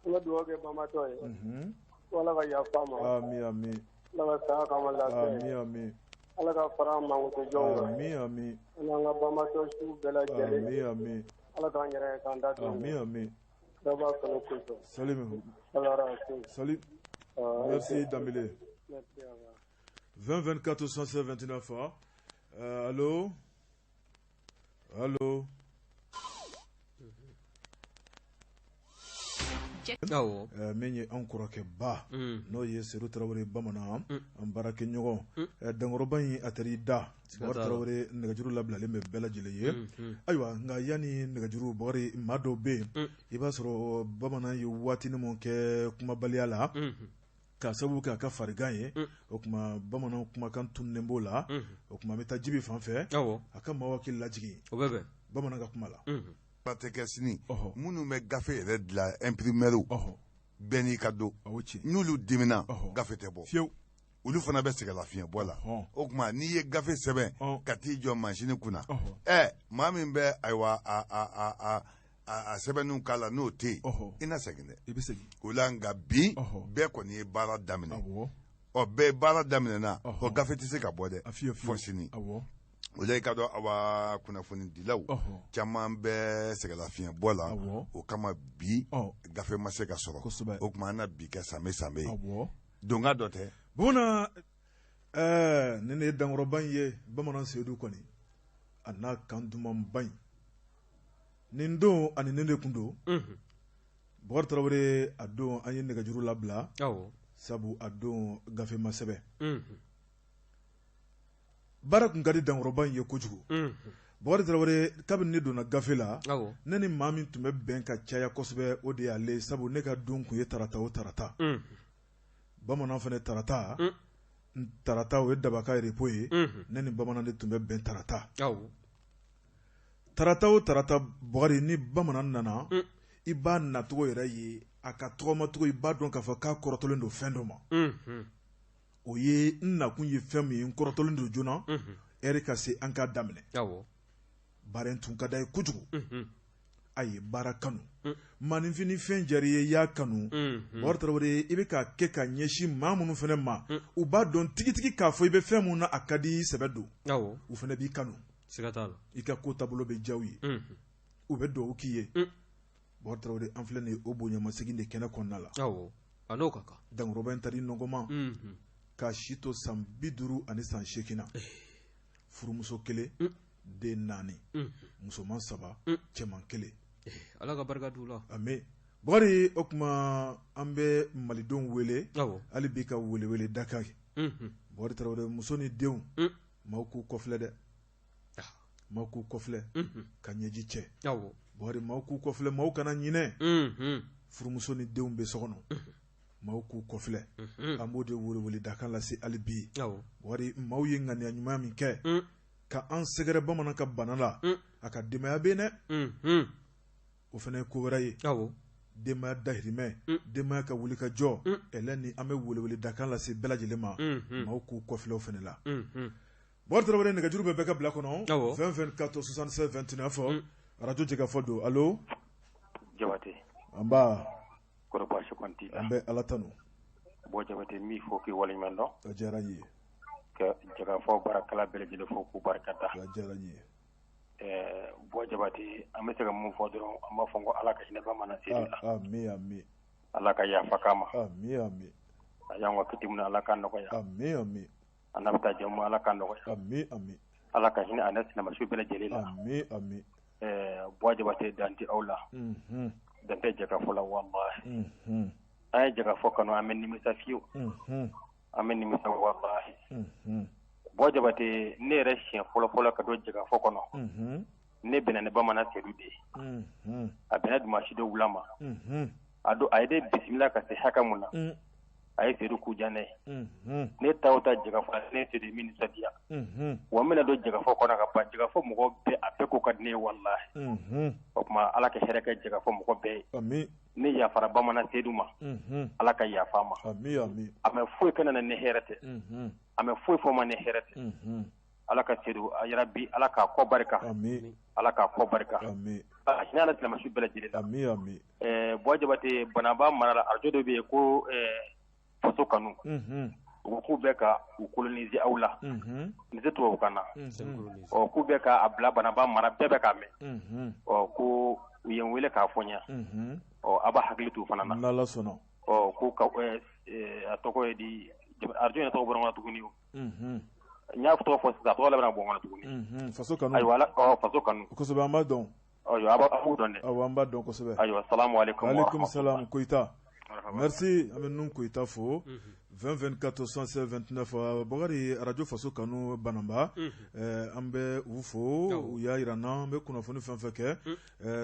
an bɛ dugawu kɛ banbaatɔ ye unhun ko Ala ka yafa a ma ami ami Ala ka saya k'a ma lafiya ami ami Ala ka fara an mankutu jɔnw kan ami ami ani an ka banbaatɔ su bɛɛ lajɛlen ami ami Ala k'an yɛrɛ k'an da don ami ami Salim Salim merci Danbele 20 24 76 29 allo allo min ye an kɔrɔkɛba n'o ye Sedu Tarawele bamanan an baarakɛɲɔgɔn dankɔrɔba in a taar'i da Bukari Tarawele nɛgɛjuru labilalen bɛ bɛɛ lajɛlen ye ayiwa nka yanni nɛgɛjuru Bukari maa dɔw bɛ yen i b'a sɔrɔ bamanan ye waati min kɛ kumabaliya la k'a sababu kɛ a ka farigan ye o tuma bamanan kumakan tununnen b'o la o tuma an bɛ taa Jibi fan fɛ a ka maaw hakili lajigin bamanan ka kuma la tɛ kɛ sini minnu bɛ gafe yɛrɛ dilan imprimeurw bɛɛ n'i ka don n'olu dimina gafe tɛ bɔ fiyewu olu fana bɛ sɛgɛn lafiɲɛbɔ la o tuma n'i ye gafe sɛbɛn ka t'i jɔ masini kunna ɛ maa min bɛ ayiwa a sɛbɛnniw k'a la n'o tɛ yen i na segin dɛ i bɛ segin o la nka bi bɛɛ kɔni ye baara daminɛ ɔ bɛɛ baara daminɛna ɔ gafe tɛ se ka bɔ dɛ fɔ sini o la i ka dɔn awa kunnafonidilaw caman bɛ sɛgɛnlafiɲɛbɔ la o kama bi gafe ma se ka sɔrɔ o tuma an na bi kɛ sanbe sanbe ye donka dɔ tɛ bamanan nin de ye dankɔrɔba in ye bamanan Sedu kɔni a n'a kan dumanba in nin don ani nin de kun don Bukari Tarawele a don an ye nɛgɛjuru labila sabu a don gafe ma sɛbɛn baara kun ka di dankɔrɔba in ye kojugu Bukari Tarawele kabini ne donna gafe la ne ni maa min tun bɛ bɛn ka caya kosɛbɛ o de y'ale sabu ne ka don kun ye tarata o tarata bamanan fana tarata tarata o ye dabaka repos ye ne ni bamanan de tun bɛ bɛn tarata tarata o tarata Bukari ni bamanan nana i b'a nacogo yɛrɛ ye a ka tɔgɔmacogo i b'a dɔn k'a fɔ k'a kɔrɔtɔlen don fɛn dɔ ma o ye n nakun ye fɛn min ye n kɔrɔtɔlen don joona ɛri ka se an k'a daminɛ baara in tun ka d'a ye kojugu a ye baara kanu maaninfin ni fɛn diyara i ye i y'a kanu Bukari Tarawele i bɛ k'a kɛ ka ɲɛsin maa minnu fana ma u b'a dɔn tigitigi k'a fɔ i bɛ fɛn min na a ka di i sɛbɛ don u fana b'i kanu i ka ko taabolo bɛ diya u ye u bɛ dugawu k'i ye Bukari Tarawele an filɛ nin ye o bonyamasegin de kɛnɛ kɔnɔna la a n'o ka kan dankɔrɔba in taara i nɔgɔma k'a si to san 58 na furumuso kelen den naani musoman saba cɛman kelen ala ka barika d'u la ami Bukari o tuma an bɛ malidenw wele hali bi ka welewele da kan Bukari Tarawele muso ni denw maaw k'u kɔfilɛ dɛ maaw k'u kɔfilɛ ka ɲɛji cɛ Bukari maaw k'u kɔfilɛ maaw kana ɲinɛ furumuso ni denw bɛ so kɔnɔ maaw k'u kɔfilɛ an b'o de welewele dakan lase hali bi Bukari maaw ye ŋaniya ɲuman min kɛ ka an sɛgɛrɛ bamanan ka bana la a ka denbaya bɛ dɛ o fana ye ko wɛrɛ ye. Denbaya dahirimɛ denbaya ka wuli ka jɔ ɛlɛ ni an bɛ welewele dakan lase bɛɛ lajɛlen ma maaw k'u kɔfilɛ o fana la. Bɔkari Tarawele nɛgɛjuru bɛ bɛɛ ka bila kɔnɔ 20 24 76 29 arajo Jɛkafɔ don allo Jabate nba kɔri baasi kɔni t'i la an bɛ Ala tanu bon Jabate n b'i fo k'i waleɲuman dɔn a diyara n ye ka Jɛkafɔ baarakɛla bɛɛ lajɛlen fo k'u barika da a diyara n ye ɛɛ bon Jabate an bɛ se ka mun fɔ dɔrɔn an b'a fɔ ko Ala ka hinɛ Bamanan Sedu la ami ami Ala ka yafa k'a ma ami ami a y'an ka kiti min Ala k'a nɔgɔya ami ami A n'a bɛ taa jɛ Ala k'a nɔgɔya ami ami Ala ka hinɛ a n'a silamɛ su bɛɛ lajɛlen la ami ami Buwa Jabate dan tɛ aw la dan tɛ Jɛkafɔ la walahi an ye Jɛkafɔ kanu an bɛ nimisa fiyewu an bɛ nimisa walahi Buwa Jabate ne yɛrɛ siɲɛ fɔlɔ fɔlɔ ka don Jɛkafɔ kɔnɔ ne bɛnna ni Bamanan Sedu de ye a bɛnna dimanche dɔ wula ma a don a ye ne bisimila ka se hakɛ mun na a ye Sedu ko diya ne ye ne taa o taa Jɛkafɔ la ne Sedu min nisɔndiya wa n bɛna don Jɛkafɔ kɔnɔ ka ban Jɛkafɔ mɔgɔ bɛɛ a bɛɛ ko ka di ne ye walahi o tuma Ala ka hɛrɛ kɛ Jɛkafɔ mɔgɔ bɛɛ ye ne yafara Bamanan Sedu ma Ala ka yafa ma a ma foyi kɛ ne na ni hɛrɛ tɛ a ma foyi fɔ n ma ni hɛrɛ tɛ Ala ka Sedu a yarabi Ala k'a kɔ barika Ala k'a kɔ barika a hinɛ a n'a silamɛ su bɛɛ lajɛlen la Buwa Jabate Banaba mara la arajo dɔ bɛ yen ko faso kanu u ko k'u bɛ ka u coloniser aw la nin tɛ tubabukan na ɔ k'u bɛ k'a bila Banaba mara bɛɛ bɛ k'a mɛn ɔ ko u ye n wele k'a fɔ n ye ɔ a b'a hakili to fana na ɔ ko a tɔgɔ ye di arajo in tɔgɔ bɔra n kɔnɔ tuguni n y'a tɔgɔ fɔ sisan a tɔgɔ laban bɔ n kɔnɔ tuguni faso kanu ayiwa faso kanu kosɛbɛ an b'a dɔn ayiwa a b'u dɔn dɛ awɔ an b'a dɔn kosɛbɛ ayiwa salamu aleykum aleykum salam Koyita merci an bɛ Nuhu Koyita fo 20 24 76 29 Bakari arajo faso kanu Bananba an bɛ u fo u y'a jira n na an bɛ kunnafoni fɛn fɛn kɛ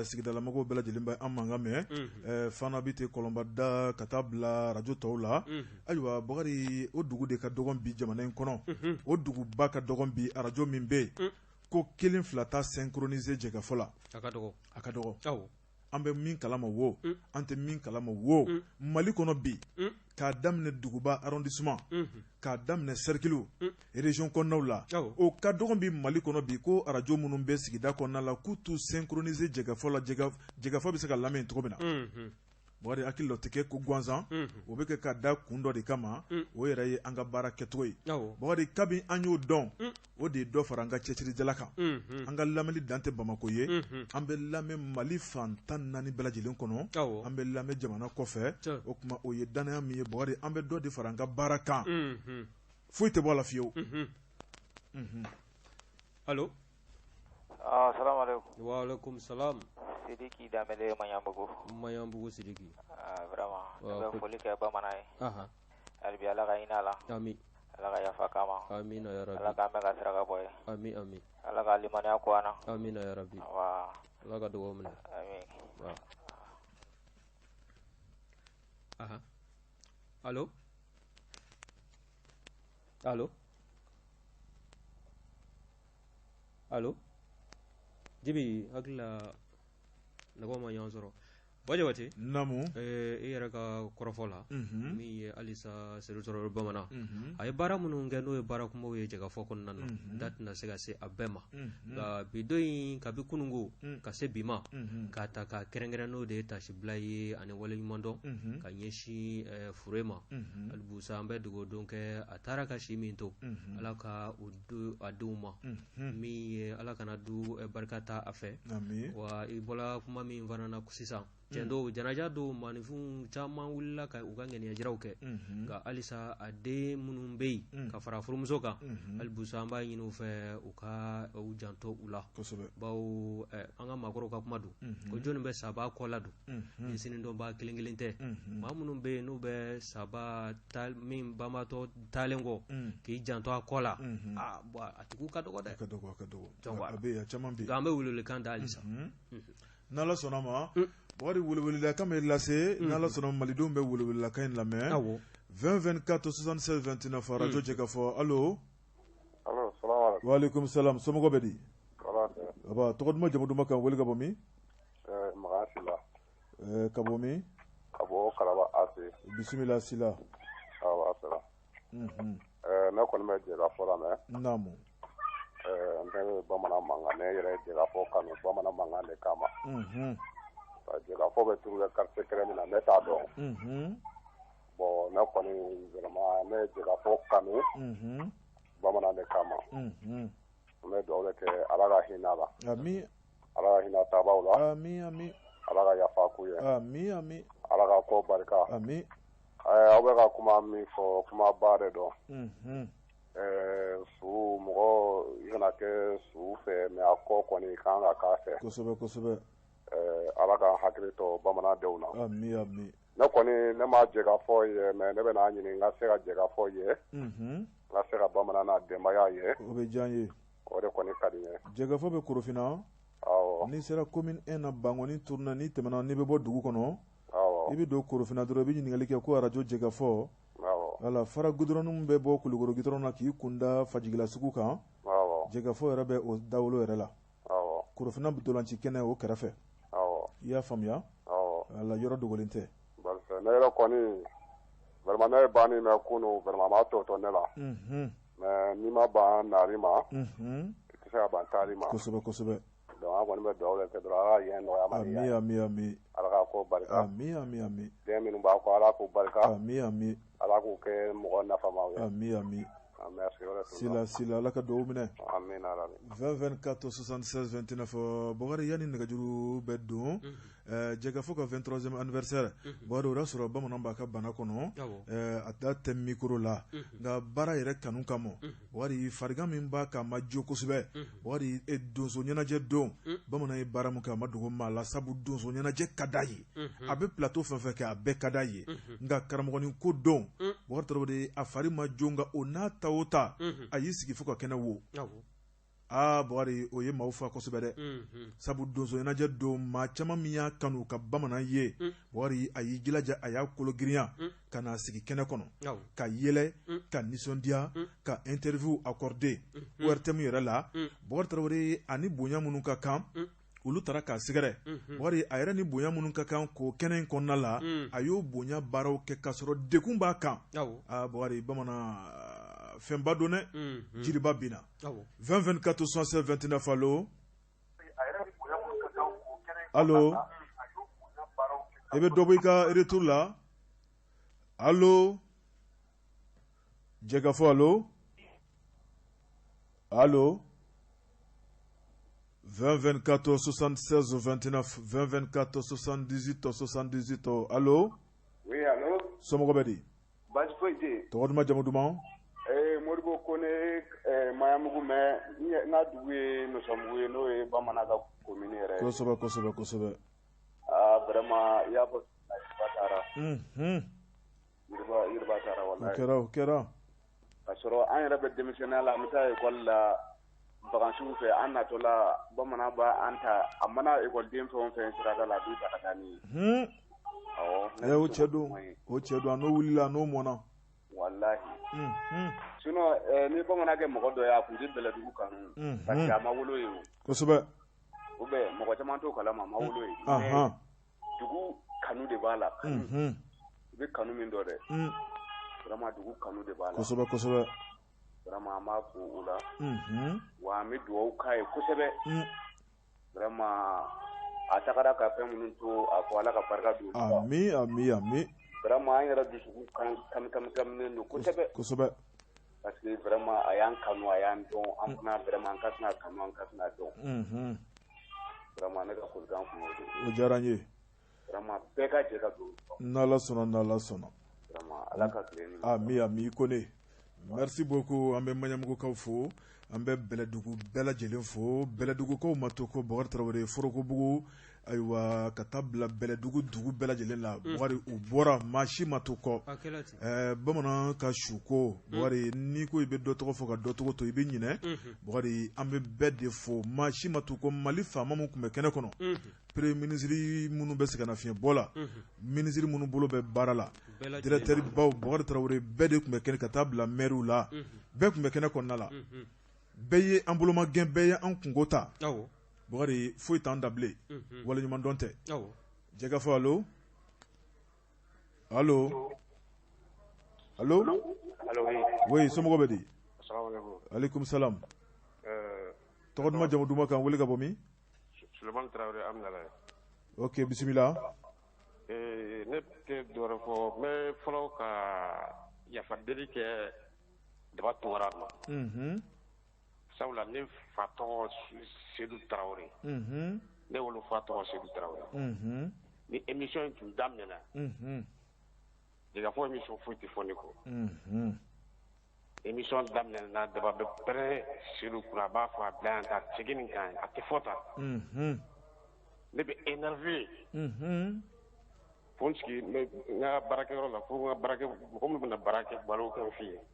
sigidalamɔgɔw bɛɛ lajɛlen bɛ an mankan mɛn Fana bi tɛ kɔlɔnba da ka taa bila arajo tɔw la ayiwa Bakari o dugu de ka dɔgɔn bi jamana in kɔnɔ o duguba ka dɔgɔn bi arajo min bɛ yen ko kelen fila t'a synchroniser jɛkafɔ la a ka dɔgɔ an bɛ min kalama wo an tɛ min kalama wo Mali kɔnɔ bi k'a daminɛ duguba arrondissement k'a daminɛ cercle région kɔnɔnaw la o ka dɔgɔn bi Mali kɔnɔ bi ko arajo minnu bɛ sigida kɔnɔna la k'u t'u synchroniser jɛkafɔ la jɛkafɔ bɛ se ka lamɛn cogo min na Bakari hakili la o tɛ kɛ ko gansan o bɛ kɛ ka da kun dɔ de kama o yɛrɛ ye an ka baara kɛcogo ye Bakari kabi an y'o dɔn o de ye dɔ fara an ka cɛsirijala kan an ka lamɛnni dan tɛ Bamakɔ ye an bɛ lamɛn Mali fan 14 bɛɛ lajɛlen kɔnɔ an bɛ lamɛn jamana kɔfɛ o tuma o ye dannaya min ye Bakari an bɛ dɔ de fara an ka baara kan foyi tɛ bɔ a la fiyewu allo salaamaaleykum waaleykum salam Sidiki Danbele Maɲanbugu Maɲanbugu Sidiki vraiment ne bɛ foli kɛ Bamanan ye hali bi Ala ka hinɛ a la ami Ala ka yafa k'a ma amina ya rabi Ala k'an bɛɛ ka saraka bɔ ye ami ami Ala ka limaniya ko an na amina ya rabi Ala ka dugawu minɛ ami aha allo allo allo Jibi hakili la nɛgɛw ma ɲɔgɔn sɔrɔ Buwa Jabate naamu e yɛrɛ ka kɔrɔfɔ la min ye halisa Sedu Tarawele Bamanan a ye baara minnu kɛ n'o ye baara kunbaw ye jɛkafɔ kɔnɔna na da tɛna se ka se a bɛɛ ma nka bi don in kabi kununko ka se bi ma k'a ta k'a kɛrɛnkɛrɛn n'o de ye tasibila ye ani waleɲumandɔn ka ɲɛsin fure ma halibusa an bɛ dugawu don kɛ a taara ka si min to Ala ka o di a denw ma min ye Ala kana du barika taa a fɛ wa i bɔra kuma min fana na sisan cɛn don janaja don maaninfinw caman wulila ka u ka ŋaniyajiraw kɛ nka halisa a den minnu bɛ yen ka fara furumuso kan halibusa an b'a ɲini u fɛ u ka u janto u la bawo an ka maakɔrɔw ka kuma don ko jɔnni bɛ saba kɔ la don ni sini dɔnbaa kelen kelen tɛ maa minnu bɛ yen n'u bɛ saba min banbaatɔ taalen kɔ k'i janto a kɔ la a tigiw ka dɔgɔ dɛ nka an bɛ welewelekan da halisa n'Ala sɔnna ma Bakari welewelekan bɛ lase n'Ala sɔnna malidenw bɛ welewelekan in lamɛn 20 24 76 29 arajo Jɛkafɔ allo waaleykum salam somɔgɔw bɛ di tɔgɔ duman jamu duman k'an wele ka bɔ min? Ka bɔ min? Ka bɔ Kalaba AC. Bisimila Sila. Awɔ, a sera. Ne kɔni bɛ jɛkafɔ lamɛn. Naamu. Ne bɛ bamanan mankan, ne yɛrɛ ye jɛkafɔ kanu bamanan mankan de kama. Jɛkafɔ bɛ trouver quartier kelen min na, ne t'a dɔn. Bon, ne kɔni vraiment ne ye jɛkafɔ kanu bamanan de kama. N bɛ dugawu de kɛ, Ala ka hinɛ a la. Ami. Ala ka hinɛ taabaaw la. Ami ami. Ala ka yafa k'u ye. Ami ami. Ala ka ko barika. Ami. Aw bɛ ka kuma min fɔ, kumaba de don. Su mɔgɔ i kana kɛ su fɛ, mais a kɔ kɔni kan ka k'a fɛ. Kosɛbɛ kosɛbɛ. Ala ka hakili to bamanandenw na. Ami ami. Ne kɔni ne ma jɛkafɔ ye, mais ne bɛna ɲini n ka se ka jɛkafɔ ye. N ka se ka bamanan n'a denbaya ye. O bɛ diya n ye. O de kɔni ka di n ye. Jɛkafɔ bɛ Korofina. Awɔ. N'i sera commune 1 na Bankɔni tournant, n'i tɛmɛna, n'i bɛ bɔ dugu kɔnɔ. Awɔ. I bɛ don Korofina dɔrɔn, i bɛ ɲininkali kɛ ko arajo jɛkafɔ. Awɔ. Wala fara goudron min bɛ bɔ Kulukɔrɔ goudron na k'i kunda Fajigila sugu kan. Awɔ. Jɛkafɔ yɛrɛ bɛ o dawolo yɛrɛ la. Awɔ. Korofina ntolanci kɛnɛ o kɛrɛfɛ. Awɔ. I y'a faamuya? Awɔ. Wala yɔrɔ dogolen tɛ. Barisa ne yɛrɛ kɔni vraiment ne ye banni mɛn kunun, vraiment a ma tɔ to ne la. Mais n'i ma ban nali ma, i tɛ se ka ban taali ma. Kosɛbɛ kosɛbɛ. Donc an kɔni bɛ dugawu de kɛ dɔrɔn, Ala ka yen nɔgɔya Mali ye. Ami ami ami. Ala ka ko barika. Ami ami ami. Den minnu b'a kɔ, Ala k'u barika. Ami ami. Ala k'u kɛ mɔgɔ nafamaw ye. Ami ami. Merci, o de tun don. Sila Sila, Ala ka dugawu minɛ. Amina rabi. 20 24 76 29. Bɔkari, yanni nɛgɛjuru bɛ don, jɛkafɔ ka 23e anniversaire, Bɔkari, o y'a sɔrɔ bamanan b'a ka bana kɔnɔ, a da tɛ micro la, nka baara yɛrɛ kanu kama, Bɔkari, farigan min b'a kan a ma jo kosɛbɛ. Bɔkari, donso ɲɛnajɛ don, bamanan ye baara min kɛ a ma dogo maa la, sabu donso ɲɛnajɛ ka d'a ye, a bɛ plateau fɛn fɛn kɛ a bɛɛ ka d'a ye, nka karamɔgɔnin ko don, Bɔkari Tarawele, a fari ma jo, nka o n'a ta o ta, a y'i sigi fo ka kɛnɛ wo. Aa Bɔkari, o ye maaw fa kosɛbɛ dɛ, sabu donso ɲɛnajɛ don, maa caman min y'a kanu ka bamanan ye, Bɔkari, a y'i jilaja, a y'a kolo girinya ka n'a sigi kɛnɛ kɔnɔ ka yɛlɛ, ka nisɔndiya, ka interview accorder ORTM yɛrɛ la. Bɔkari Tarawele, ani bonya minnu ka kan, olu taara k'a sɛgɛrɛ. Bɔkari, a yɛrɛ ni bonya minnu ka kan k'o kɛnɛ in kɔnɔna la, a y'o bonya baaraw kɛ k'a sɔrɔ degun b'a kan. Aa Bɔkari, bamanan fɛnba don dɛ, jiriba binna. 20 24 76 29. Allo allo, i bɛ dɔ bɔ i ka retour la. Allo jɛkafɔ, allo allo, 20 24 76 29, 20 24 78 78. Allo. Oui, allo. Somɔgɔw bɛ di? Baasi foyi tɛ yen. Tɔgɔ duman, jamu duman? Modibo Kone, Maɲanbugu, mais n ka dugu ye Nɔsɔnbugu ye, n'o ye bamanan ka commune yɛrɛ ye. Kosɛbɛ kosɛbɛ kosɛbɛ. Aa vraiment, i y'a fɔ, Yiriba taara. Yiriba taara walahi. O kɛra, o kɛra. Ka sɔrɔ an yɛrɛ bɛ denmisɛnninya la, an bɛ taa école la vacances fɛ, an natɔ la, bamanan b'an ta, a mana école den fɛn o fɛn sirada la, a b'i ta ka taa n'i ye. Awɔ. O cɛ don, o cɛ don, a n'o wulila, a n'o mɔnna. Walahi. Sinon ni bamanan kɛ mɔgɔ dɔ ye, a tun tɛ Bɛlɛdugu kanu, parce que a ma wolo yen o. Kosɛbɛ. Ou bien mɔgɔ caman t'o kalama, a ma wolo yen. Dugu kanu de b'a la. I bɛ kanu min dɔn dɛ. Vraiment, dugu kanu de b'a la. Kosɛbɛ kosɛbɛ. Vraiment, an b'a fo o la. Wa an bɛ dugawu k'a ye kosɛbɛ. Vraiment, a tagara ka fɛn minnu to a kɔ, Ala ka barika don. Ami ami ami. Vraiment, an yɛrɛ dusukun kami kami kaminen don kosɛbɛ. Kosɛbɛ. Parce que vraiment, a y'an kanu, a y'an dɔn, an fana vraiment an ka sin ka kanu, an ka sin ka dɔn. Vraiment, ne ka folikan kun y'o de ye. O diyara n ye. Vraiment, bɛɛ ka jɛ ka don. N'Ala sɔnna, n'Ala sɔnna. Vraiment, Ala ka tile ni. Ami ami Kone. Merci beaucoup, an bɛ Maɲanbugukaw fo, an bɛ Bɛlɛdugu bɛɛ lajɛlen fo. Bɛlɛdugukaw ma to ko Bɔkari Tarawele, Forokobugu, ayiwa, ka taa bila Bɛlɛdugu dugu bɛɛ lajɛlen la. Bɔkari, u bɔra, maa si ma to kɔ. Bamanan ka suko, Bɔkari, n'i ko i bɛ dɔ tɔgɔ fɔ ka dɔ tɔgɔ to, i bɛ ɲinɛ. Bɔkari, an bɛ bɛɛ de fo, maa si ma to kɔ. Mali faama min tun bɛ kɛnɛ kɔnɔ, premier ministre minnu bɛ sɛgɛnnafiɲɛbɔ la, ministre minnu bolo bɛ baara la, directeur baw, Bɔkari Tarawele, bɛɛ de tun bɛ kɛnɛ, ka taa bila maire la, bɛɛ tun bɛ kɛnɛ kɔnɔna la. Bɛɛ ye an boloma gɛn, bɛɛ ye an kunko ta. Bɔkari, foyi t'an da bilen, waleɲumandɔn tɛ. Jɛkafɔ, allo, allo, allo. Allo, oui. Oui, somɔgɔw bɛ di? Asalaamaaleykum. Aleykum salam. Tɔgɔ duman, jamu duman, k'an wele ka bɔ min? Sulemani Tarawele, Amidalayi. Ok, bisimila. Ne tɛ dɔwɛrɛ fɔ, n bɛ fɔlɔ ka yafa deli kɛ Daba Tunkara ma. Sabula ne fa tɔgɔ Sedu Tarawele. Ne wolofa tɔgɔ Sedu Tarawele. Ni émission in tun daminɛna. Jɛkafɔ émission foyi tɛ fɔ ne kɔ. Émission daminɛna, Daba bɛ pɛrɛn Sedu kunna, a b'a fɔ a bila yan ka segin nin kan, a tɛ fɔ tan. Ne bɛ énervé. Fo n sigi n ka baarakɛyɔrɔ la, fo n ka baarakɛ mɔgɔ minnu bɛna baara kɛ, baro kɛ n fɛ yen.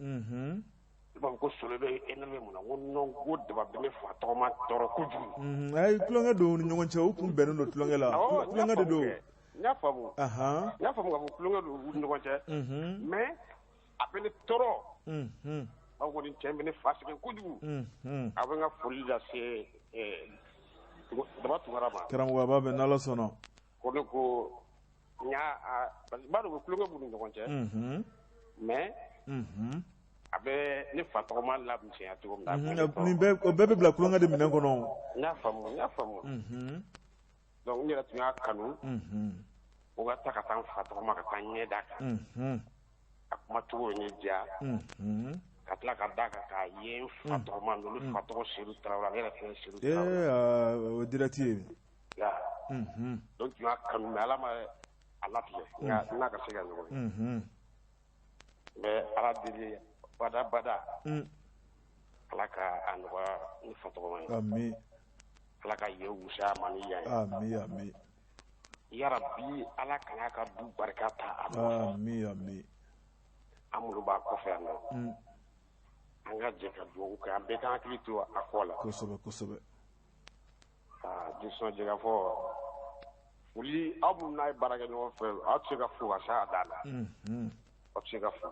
Ne b'a fɔ ko Solo bɛ énervé mun na? N ko non, ko Daba bɛ ne fa tɔgɔma tɔɔrɔ kojugu. Ayi, tulonkɛ don u ni ɲɔgɔn cɛ, u kun bɛnnen don tulonkɛ la. Tulonkɛ de don. N y'a faamu. N y'a faamu k'a fɔ tulonkɛ don u ni ɲɔgɔn cɛ. Mais a bɛ ne tɔɔrɔ. Aw kɔni, cɛ bɛ ne fa sɛgɛn kojugu. A bɛ n ka foli lase Daba Tunkara ma. Karamɔgɔ, a b'a mɛn n'Ala sɔnna. Ko ne ko n y'a parce que n b'a dɔn tulonkɛ b'u ni ɲɔgɔn cɛ. Mais a bɛ ne fa tɔgɔma lamisɛnya cogo min na. Nin bɛɛ, o bɛɛ bɛ bila tulonkɛ de minɛn kɔnɔ. N y'a faamu, n y'a faamu. Donc n yɛrɛ tun y'a kanu. O ka taa ka taa n fa tɔgɔma, ka taa ɲɛ d'a kan. A kuma cogo ye ne diya. Ka tila ka d'a kan k'a ye n fa tɔgɔma don, ne fa tɔgɔ Sedu Tarawele, ale yɛrɛ fɛnɛ Sedu Tarawele. Ee, o direct ye. Ya. Donc tun y'a kanu, mais Ala ma a latigɛ, nka n'a ka se ka ɲɔgɔn ye. N bɛ Ala deli bada bada. Ala ka a nɔgɔya ne fa tɔgɔma ye. Ami. Ala ka yen wusaya ma ni yan ye. Ami, ami. Yarabi, Ala kana ka du barika ta a nɔfɛ. Ami, ami. An minnu b'a kɔfɛ yan nɔ. An ka jɛ ka dugawu kɛ, an bɛɛ k'an hakili to a kɔ la. Kosɛbɛ, kosɛbɛ. Aa, disɔn Jɛkafɔ foli, aw minnu n'a ye baara kɛ ɲɔgɔn fɛ, aw tɛ se ka fo ka s'a dan na. Aw tɛ se ka fo.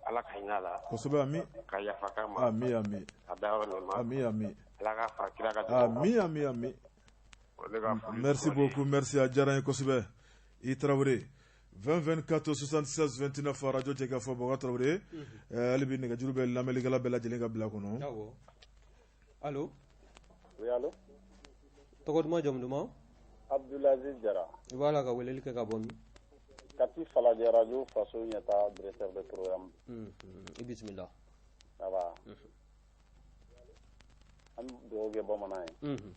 Ala ka hinɛ a la. Kosɛbɛ, ami. Ka yafa k'a ma. Ami, ami. Ka da yɔrɔ ɲuman. Ami, ami. Ala ka fara kira ka jama. Ami, ami, ami. Merci beaucoup, merci, a diyara n ye kosɛbɛ. I Tarawele, 20 24 76 29, radio Jɛkafɔ, Bɔkari Tarawele. Hali bi nɛgɛjuru bɛ lamɛnnikɛla bɛɛ lajɛlen ka bila kɔnɔ. Awɔ. Allo. Oui, allo. Tɔgɔ duman, jamu duman? Abdulaziz Jara. I b'a la ka weleli kɛ ka bɔ min? Kati Falajɛ, radio Faso Ɲɛta, directeur de programme. I bisimila. Ça va. An bɛ dugawu kɛ bamanan ye.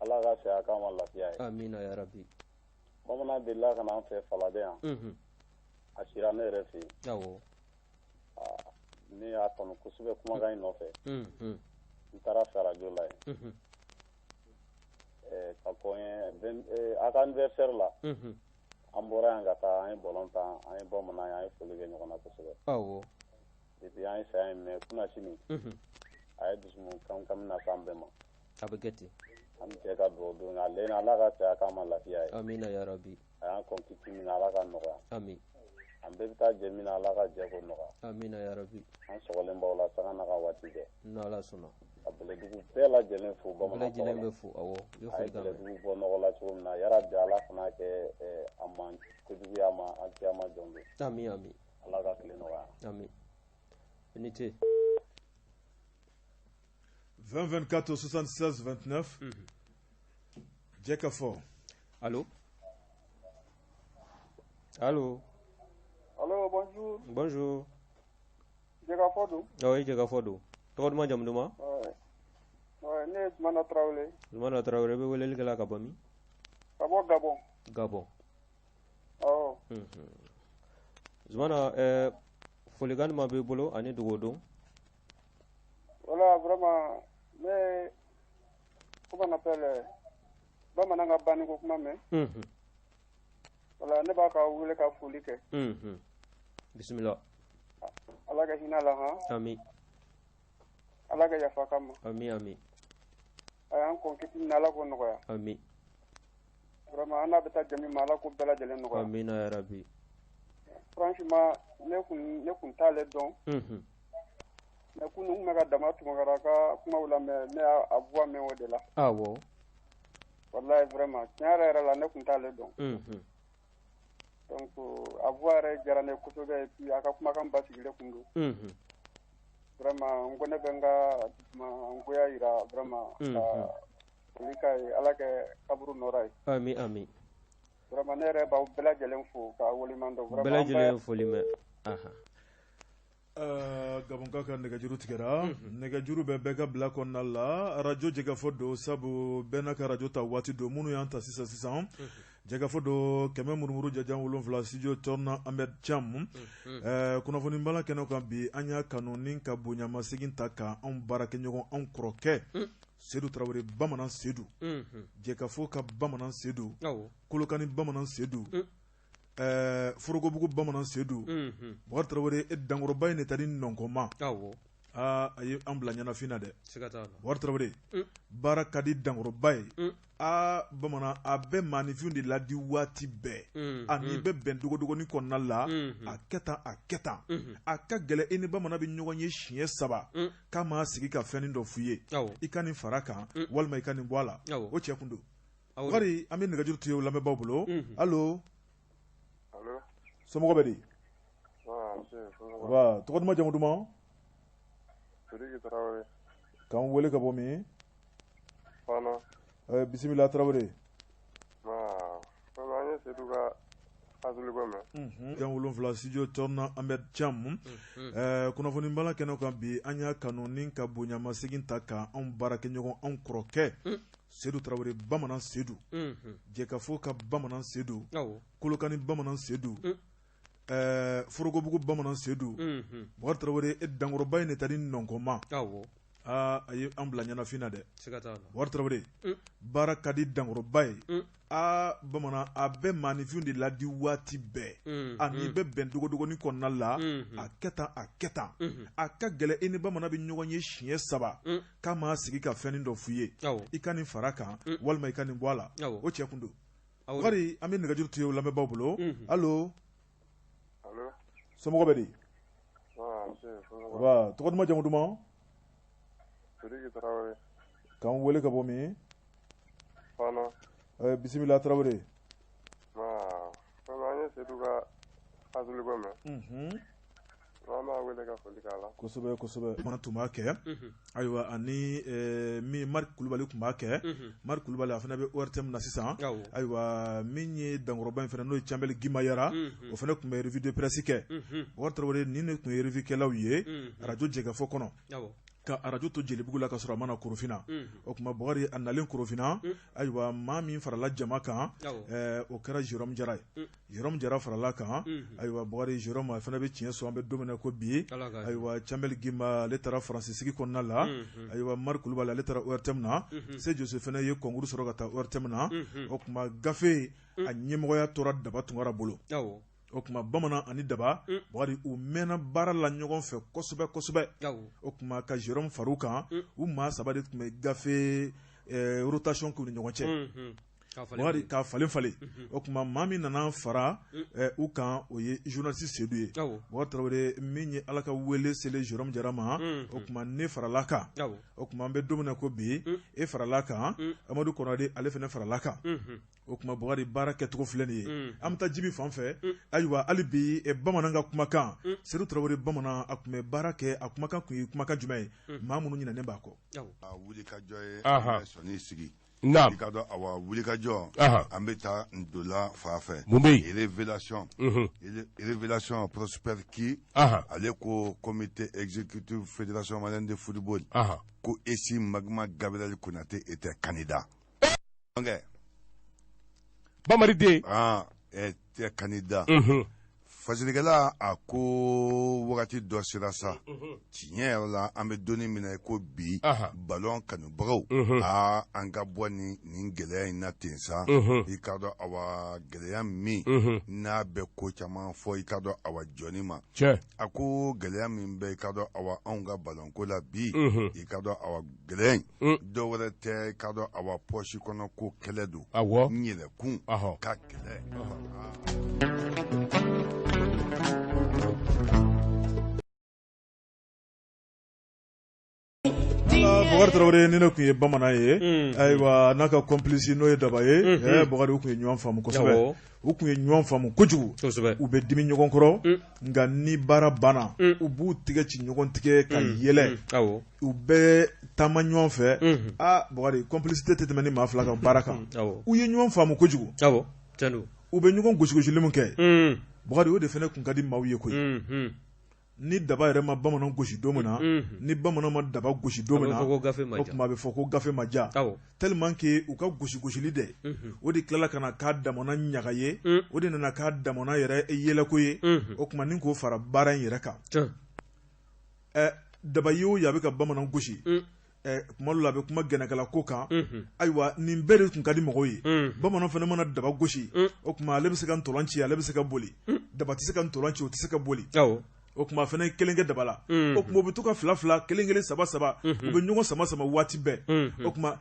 Ala ka saya k'a ma lafiya ye. Amina ya rabi. Bamanan delila ka na an fɛ Falajɛ yan. A sira ne yɛrɛ fɛ yen. Ne y'a kanu kosɛbɛ kumakan in nɔfɛ. N taara fɛ radio la yen. Ka kɔn a ka anniversaire la. An bɔra yan ka taa, an ye ballon tan, an ye bamanan ye, an ye foli kɛ ɲɔgɔn na kosɛbɛ. Depuis an ye saya in mɛn kunasini. A ye dusukun kami na s'an bɛɛ ma. A bɛ kɛ ten. An bɛ jɛ ka dugawu don ale ni Ala ka saya k'a ma lafiya ye. Amina ya rabi. A y'an kɔn kiti min na, Ala ka nɔgɔya. Ami. An bɛɛ bɛ taa jɛ min na, Ala ka jɛ ko nɔgɔya. Amina ya rabi. An sɔgɔlen b'aw la sanga n'a ka waati bɛɛ. N'Ala sɔnna. Ka Bɛlɛdugu bɛɛ lajɛlen fo bamanan Bɛɛ lajɛlen bɛ fo, awɔ. U bɛ A ye foli k'a mɛn. Bɛlɛdugu bɔ nɔgɔ la cogo min na, yarabi Ala kana kɛ a ma kojugu ye a ma, an tɛ a ma jɔn don. Ami, ami. Ala ka tile nɔgɔya. Ami. I ni ce. 20 24 76 29, Jɛkafɔ. Allo. Allo. Allo, bonjour. Bonjour. Jɛkafɔ don. Awɔ, i Jɛkafɔ don. Tɔgɔ duman, jamu duman? Ouais, ne ye Zumana Tarawele. Zumana Tarawele, i bɛ weleli kɛ la ka bɔ min? Ka bɔ Gabon. Gabon. Awɔ. Zumana, folikan jumɛn b'i bolo ani dugawu don? Voilà, vraiment, ne, comment on appelle, bamanan ka banni ko kuma mɛn. Voilà, ne b'a ka wele ka foli kɛ. Bisimila. Ala ka hinɛ la han. Ami. Ala ka yafa k'a ma. Ami, ami. A y'an kɔn kiti min na, Ala k'o nɔgɔya. Ami. Vraiment, an n'a bɛ taa jɛ min ma, Ala k'o bɛɛ lajɛlen nɔgɔya. Amina ya rabi. Franchement, ne kun t'ale dɔn. Mais kunun n kun bɛ ka Dama Tunkara ka kumaw lamɛn, ne y'a voix mɛn o de la. Walayi vraiment tiɲɛ yɛrɛ yɛrɛ la ne tun t'ale dɔn. Donc a voix yɛrɛ diyara ne ye kosɛbɛ et puis a ka kumakan basigilen tun don. Vraiment n ko ne bɛ n ka dusumangoya jira vraiment ka foli k'a ye Ala ka kaburu nɔɔrɔ a ye. Ami ami. Vraiment ne yɛrɛ b'aw bɛɛ lajɛlen fo k'aw waleɲuman dɔn vraiment. Bɛɛ lajɛlen ye foli mɛn. Anhan. Gabonka ka nɛgɛjuru tigɛra nɛgɛjuru bɛ bɛɛ ka bila kɔnɔna la arajo jɛkafɔ don sabu bɛɛ n'a ka arajo ta waati don minnu y'an ta sisan sisan jɛkafɔ don kɛmɛ murumuru jajan wolonwula studio Thierno Ahmed Thiam kunnafoni bala kɛnɛ kan bi an y'a kanu ni ka bonyamasegin ta ka anw baarakɛɲɔgɔn anw kɔrɔkɛ Sedu Tarawele bamanan Sedu jɛkafɔ ka bamanan Sedu Kolokani bamanan Sedu Forokobugu bamanan Sedu Bukari Tarawele e dankɔrɔba in de taa ni nɔnkɔnma aa a ye an bila ɲɛnafin na dɛ Bukari Tarawele baara ka di dankɔrɔba ye aa bamanan a bɛ maaninfin de ladi waati bɛɛ ani bɛ bɛn dogodogonin kɔnɔna la a kɛ tan a kɛ tan a ka gɛlɛn i ni bamanan bɛ ɲɔgɔn ye siɲɛ saba k'a ma sigi ka fɛn dɔ f'i ye i ka nin fara kan walima i ka nin bɔ a la o cɛ kun don Bukari an bɛ nɛgɛjuru to lamɛnbaaw bolo allo somɔgɔw bɛ di tɔgɔ duman jamu duman k'an wele ka bɔ min bisimila Tarawele jan wolonwula studio Thierno Ahmed Thiam kunnafoni bala kɛnɛ kan bi an y'a kanu ni ka bonyamasegin ta ka anw baarakɛɲɔgɔn anw kɔrɔkɛ Sedu Tarawele bamanan Sedu jɛkafɔ ka bamanan Sedu Kolokani bamanan Sedu Forokobugu bamanan Sedu Bukari Tarawele e dankɔrɔba in de taa ni nɔnkɔnma aa a ye an bila ɲɛnafin na dɛ Bukari Tarawele baara ka di dankɔrɔba ye aa bamanan a bɛ maaninfin de ladi waati bɛɛ ani bɛ bɛn dogodogonin kɔnɔna la a kɛ tan a kɛ tan a ka gɛlɛn i ni bamanan bɛ ɲɔgɔn ye siɲɛ saba k'a ma sigi ka fɛn dɔ f'i ye i ka nin fara kan walima i ka nin bɔ a la o cɛ kun don Bukari an bɛ nɛgɛjuru to lamɛnbaaw bolo allo somɔgɔw bɛ di tɔgɔ duman jamu duman k'an wele ka bɔ min bisimila Tarawele kosɛbɛ kosɛbɛ mana tun b'a kɛ ayiwa ani min Mari Kulubali tun b'a kɛ Mari Kulubali a fana bɛ ORTM na sisan ayiwa min ye dankɔrɔba in fana n'o ye Canbɛli Gimayara o fana tun bɛ revue de presse kɛ Bukari Tarawele nin de tun ye revue kɛlaw ye arajo jɛkafɔ kɔnɔ ka arajo to Jelibugu la ka sɔrɔ a ma na Korofina o tuma Bukari a nalen Korofina ayiwa maa min farala jama kan o kɛra Jérôme Jara ye Jérôme Jara farala kan ayiwa Bukari Jérôme a fana bɛ tiɲɛ sɔrɔ an bɛ don min na ko bi ayiwa Canbɛli Gimba ale taara Faransi sigi kɔnɔna la ayiwa Mari Kulubali ale taara ORTM na Se Jose fana ye concours sɔrɔ ka taa ORTM na o tuma gafe a ɲɛmɔgɔya tora Daba Tunkara bolo o tuma bamanan ani Daba Bukari u mɛnna baara la ɲɔgɔn fɛ kosɛbɛ kosɛbɛ o tuma ka Jérôme far'u kan u maa saba de tun bɛ gafe rotation k'u ni ɲɔgɔn cɛ Bukari ka falen falen o tuma maa min nana fara u kan o ye journaliste Sedu ye Bukari Tarawele min ye Ala ka wele selen Jérôme Jara ma o tuma ne farala kan o tuma an bɛ don min na ko bi e farala kan Amadu Konate ale fana farala kan o tuma Bukari baara kɛcogo filɛ nin ye an bɛ taa Jibi fan fɛ ayiwa hali bi bamanan ka kumakan Sedu Tarawele bamanan a tun bɛ baara kɛ a kumakan tun ye kumakan jumɛn ye maa minnu ɲinɛnen b'a kɔ wulikajɔ ye sɔnni sigi I ka dɔn awa wulikajɔ an bɛ taa ndola fan fɛ mun bɛ yen révélation révélation Prosper Ki ale ko comité exécutif fédération malienne de football ko Esi Magma Gabriel Konate était candidat Bamari den était candidat Fasilikɛla a ko wagati dɔ sera sa tiɲɛ yɛrɛ la an bɛ don min na ko bi balon kanubagaw aa an ka bɔ nin gɛlɛya in na ten sa i ka dɔn awa gɛlɛya min n'a bɛ ko caman fɔ i ka dɔn awa jɔni ma a ko gɛlɛya min bɛ i ka dɔn awa anw ka balonko la bi i ka dɔn awa gɛlɛya in dɔ wɛrɛ tɛ i ka dɔn awa pɔsi kɔnɔ ko kɛlɛ don awɔ n yɛrɛkun ka kɛlɛ. Bɔkari Tarawele ni ne tun ye bamanan ye ayiwa n'a ka complice n'o ye daba ye Bɔkari u tun ye ɲɔgɔn faamu kosɛbɛ u tun ye ɲɔgɔn faamu kojugu u bɛ dimi ɲɔgɔn kɔrɔ nka ni baara banna u b'u tigɛ ci ɲɔgɔn tigɛ ka yɛlɛ u bɛ taama ɲɔgɔn fɛ aa Bɔkari complicité tɛ tɛmɛ ni maa fila ka baara kan u ye ɲɔgɔn faamu kojugu u bɛ ɲɔgɔn gosigosili min kɛ Bɔkari o de fana tun ka di maaw ye koyi ni daba yɛrɛ ma bamanan gosi don min na ni bamanan ma daba gosi don min na o tuma a bɛ fɔ ko gafe ma diya tellement que u ka gosigosili dɛ o de tilala ka na k'a damana ɲaga ye o de nana k'a damana yɛrɛ yɛlɛko ye o tuma ni k'o fara baara in yɛrɛ kan ɛ daba ye o ye a bɛ ka bamanan gosi Tuma dɔ la a bɛ kuma gɛnɛkala ko kan ayiwa nin bɛɛ de tun ka di mɔgɔw ye bamanan fana mana daba gosi o tuma ale bɛ se ka ntolan ci ale bɛ se ka boli daba tɛ se ka ntolan ci o tɛ se ka boli o tuma fana ye kelen kɛ daba la o tuma u bɛ to ka fila fila kelen kelen saba saba u bɛ ɲɔgɔn sama sama waati bɛɛ o tuma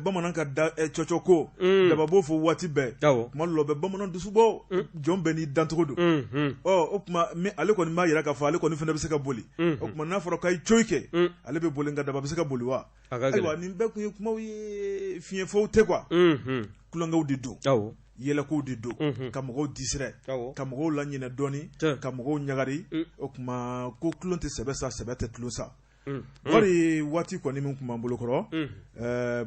bamanan ka da cɔcɔ ko daba b'o fɔ waati bɛɛ tuma dɔ la o bɛ bamanan dusu bɔ jɔn bɛɛ n'i dancogo don ɔ o tuma ale kɔni b'a jira k'a fɔ ale kɔni fana bɛ se ka boli o tuma n'a fɔra k'a ye coyi kɛ ale bɛ boli nka daba bɛ se ka boli wa ayiwa nin bɛɛ tun ye kumaw ye fiɲɛfɔw tɛ quoi tulonkɛw de don yɛlɛkow de don ka mɔgɔw distraire ka mɔgɔw laɲinɛ dɔɔnin ka mɔgɔw ɲagari o tuma ko tulon tɛ sɛbɛ sa sɛbɛ tɛ tulon sa Bɔkari waati kɔni min tun b'an bolo kɔrɔ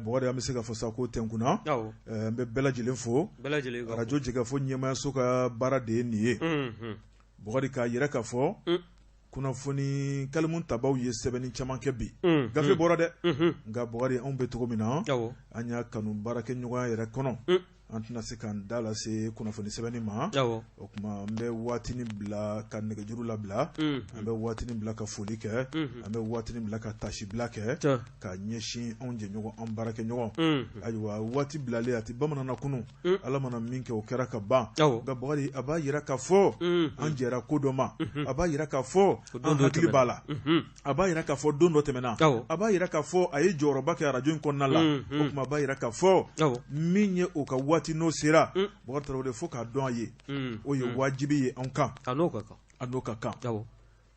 Bɔkari an bɛ se ka fɔ sa ko tɛnkunna n bɛ bɛɛ lajɛlen fo arajo jɛkafɔ ɲɛmaayaso ka baara de ye nin ye Bɔkari k'a yira k'a fɔ kunnafoni kalimu tabaw ye sɛbɛnni caman kɛ bi gafe bɔra dɛ nka Bɔkari anw bɛ cogo min na an y'a kanu baarakɛɲɔgɔnya yɛrɛ kɔnɔ an tɛna se k'an da lase kunnafoni sɛbɛnni ma o tuma an bɛ waatinin bila ka nɛgɛjuru labila an bɛ waatinin bila ka foli kɛ an bɛ waatinin bila ka taasibila kɛ ka ɲɛsin anw jɛɲɔgɔn an baarakɛɲɔgɔn ayiwa waati bilalen a tɛ bamanan na kunun Ala mana min kɛ o kɛra ka ban nka Bɔkari a b'a jira k'a fɔ an jɛra ko dɔ ma a b'a jira k'a fɔ an hakili b'a la a b'a jira k'a fɔ don dɔ tɛmɛna a b'a jira k'a fɔ a ye jɔyɔrɔba kɛ arajo in kɔnɔna la o tuma a b'a jira k'a fɔ min ye o ka waati n'o sera Bɔkari Tarawele fo k'a dɔn a ye o ye wajibi ye anw kan a n'o ka kan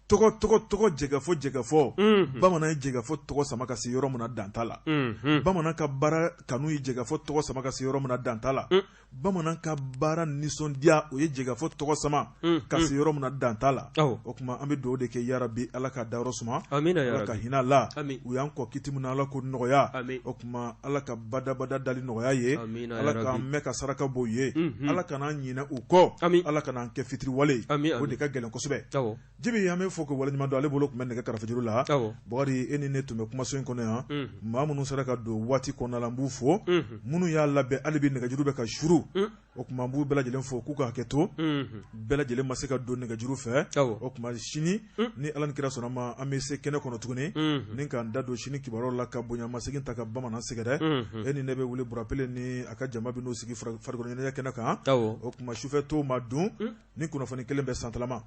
tɔgɔ tɔgɔ tɔgɔ jɛkafɔ jɛkafɔ bamanan ye jɛkafɔ tɔgɔ sama ka se yɔrɔ min na dan t'a la bamanan ka baara kanu ye jɛkafɔ tɔgɔ sama ka se yɔrɔ min na dan t'a la bamanan ka baara nisɔndiya o ye jɛkafɔ tɔgɔ sama ka se yɔrɔ min na dan t'a la o tuma an bɛ dugawu de kɛ yarabi Ala ka dayɔrɔ suma Ala ka hinɛ a la u y'an kɔn kiti min na Ala k'o nɔgɔya o tuma Ala ka badabada dali nɔgɔya ye Ala k'an mɛn ka saraka bɔ u ye Ala kana an ɲinɛ u kɔ Ala kana an kɛ fitiriwale ye o de ka gɛlɛn kosɛbɛ Jibi an bɛ fo ka waleɲuman dɔn ale bolo tun bɛ nɛgɛ karafejuru la Bɔkari e ni ne tun bɛ kumaso in kɔnɔ yan maa minnu sera ka don waati kɔnɔna la n b'u fo minnu y'a labɛn hali bi nɛgɛjuru bɛ ka suru o tuma n b'u bɛɛ lajɛlen fo k'u ka hakɛ to bɛɛ lajɛlen ma se ka don nɛgɛjuru fɛ o tuma sini ni Ala ni kira sɔnna ma an bɛ se kɛnɛ kɔnɔ tuguni ni k'an da don sini kibaruyaw la ka bonyamasegin ta ka bamanan sɛgɛrɛ e ni ne bɛ wuli Burapele ni a ka jama bɛ n'u sigi farikolo ɲɛnajɛ kɛnɛ kan o tuma sufɛ to ma dun ni kunnafoni kelen bɛ Santalama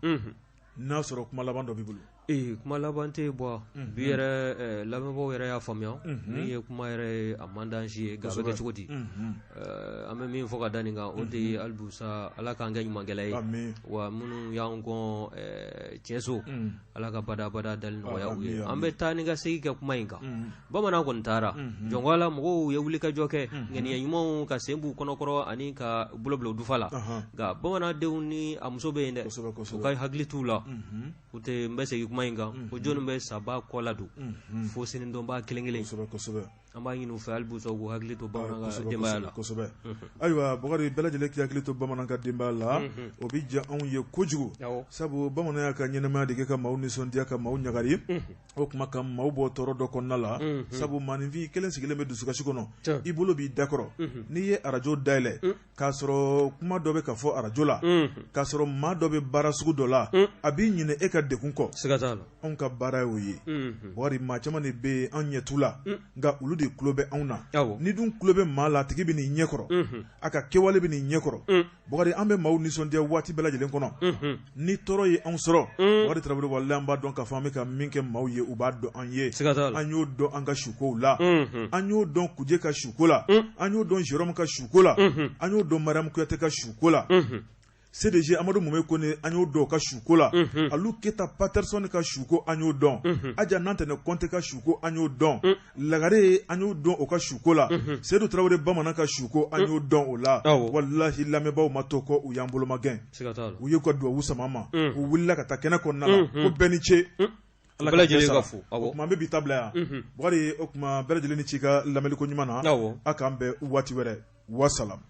n'a sɔrɔ kuma laban dɔ b'i bolo ee kuma laban tɛ bɔ bi yɛrɛ lamɛnbaaw yɛrɛ y'a faamuya min ye kuma yɛrɛ ye a man d'an si ye nka a bɛ kɛ cogo di an bɛ min fɔ ka da nin kan o de ye halisa Ala k'an kɛ ɲumankɛla ye wa minnu y'an kɔn tiɲɛso Ala ka badabada dali nɔgɔya u ye an bɛ taa ni ka segin kɛ kuma in kan bamanan kɔni taara jɔn ko Ala mɔgɔw ye wulikajɔ kɛ ŋaniya ɲumanw ka sen b'u kɔnɔkɔrɔ ani ka bolo bila u dufa la nka bamanandenw ni a muso bɛ yen dɛ u ka hakili t'u la u tɛ n bɛ segin kuma in kan ko jɔnni bɛ saba kɔ la don fo sini dɔnbaa kelen kelen an b'a ɲini u fɛ hali bi u k'u hakili to bamanan ka denbaya la kosɛbɛ ayiwa Bɔkari bɛɛ lajɛlen k'i hakili to bamanan ka denbaya la o bɛ diya anw ye kojugu sabu bamanan y'a ka ɲɛnamaya de kɛ ka maaw nisɔndiya ka maaw ɲagari o tuma ka maaw bɔ tɔɔrɔ dɔ kɔnɔna la sabu maaninfin kelen sigilen bɛ dusukasi kɔnɔ i bolo b'i dakɔrɔ n'i ye arajo dayɛlɛ k'a sɔrɔ kuma dɔ bɛ ka fɔ arajo la k'a sɔrɔ maa dɔ bɛ baara sugu dɔ la a b'i ɲinɛ e ka degun kɔ siga t'a la anw ka baara y'o ye Bɔkari maa caman de bɛ yen an ɲɛ t'u la nka olu de tulo bɛ anw na n'i dun tulo bɛ maa la a tigi bɛ n'i ɲɛ kɔrɔ a ka kɛwale bɛ n'i ɲɛ kɔrɔ Bɔkari an bɛ maaw nisɔndiya waati bɛɛ lajɛlen kɔnɔ ni tɔɔrɔ ye anw sɔrɔ Bɔkari Tarawele walahi an b'a dɔn k'a fɔ an bɛ ka min kɛ maaw ye u b'a dɔn an ye an y'o dɔn an ka sukow la an y'o dɔn Kuje ka suko la an y'o dɔn Jérôme ka suko la an y'o dɔn Mariam Kuyate ka suko la. CDG Amadu Mome Kone an y'o dɔn o ka suko la, Alu Keta Paterson ka suko an y'o dɔn, Aja Nantɛnɛ Kɔnte ka suko an y'o dɔn, Lagare an y'o dɔn o ka suko la, Seyidu Tarawele Bamanan ka suko an y'o dɔn o la. Walahi lamɛnbaaw ma to kɔ, u y'an boloma gɛn, u y'u ka dugawu sama ma, u wulila ka taa kɛnɛ kɔnɔna la ko bɛɛ ni ce. Ala ka lajɛlen ka fo. O tuma an bɛ bi ta bila yan. Bukari, o tuma bɛɛ lajɛlen ni ce i ka lamɛnliko ɲuman na. A k'an bɛn waati wɛrɛ, wasalam.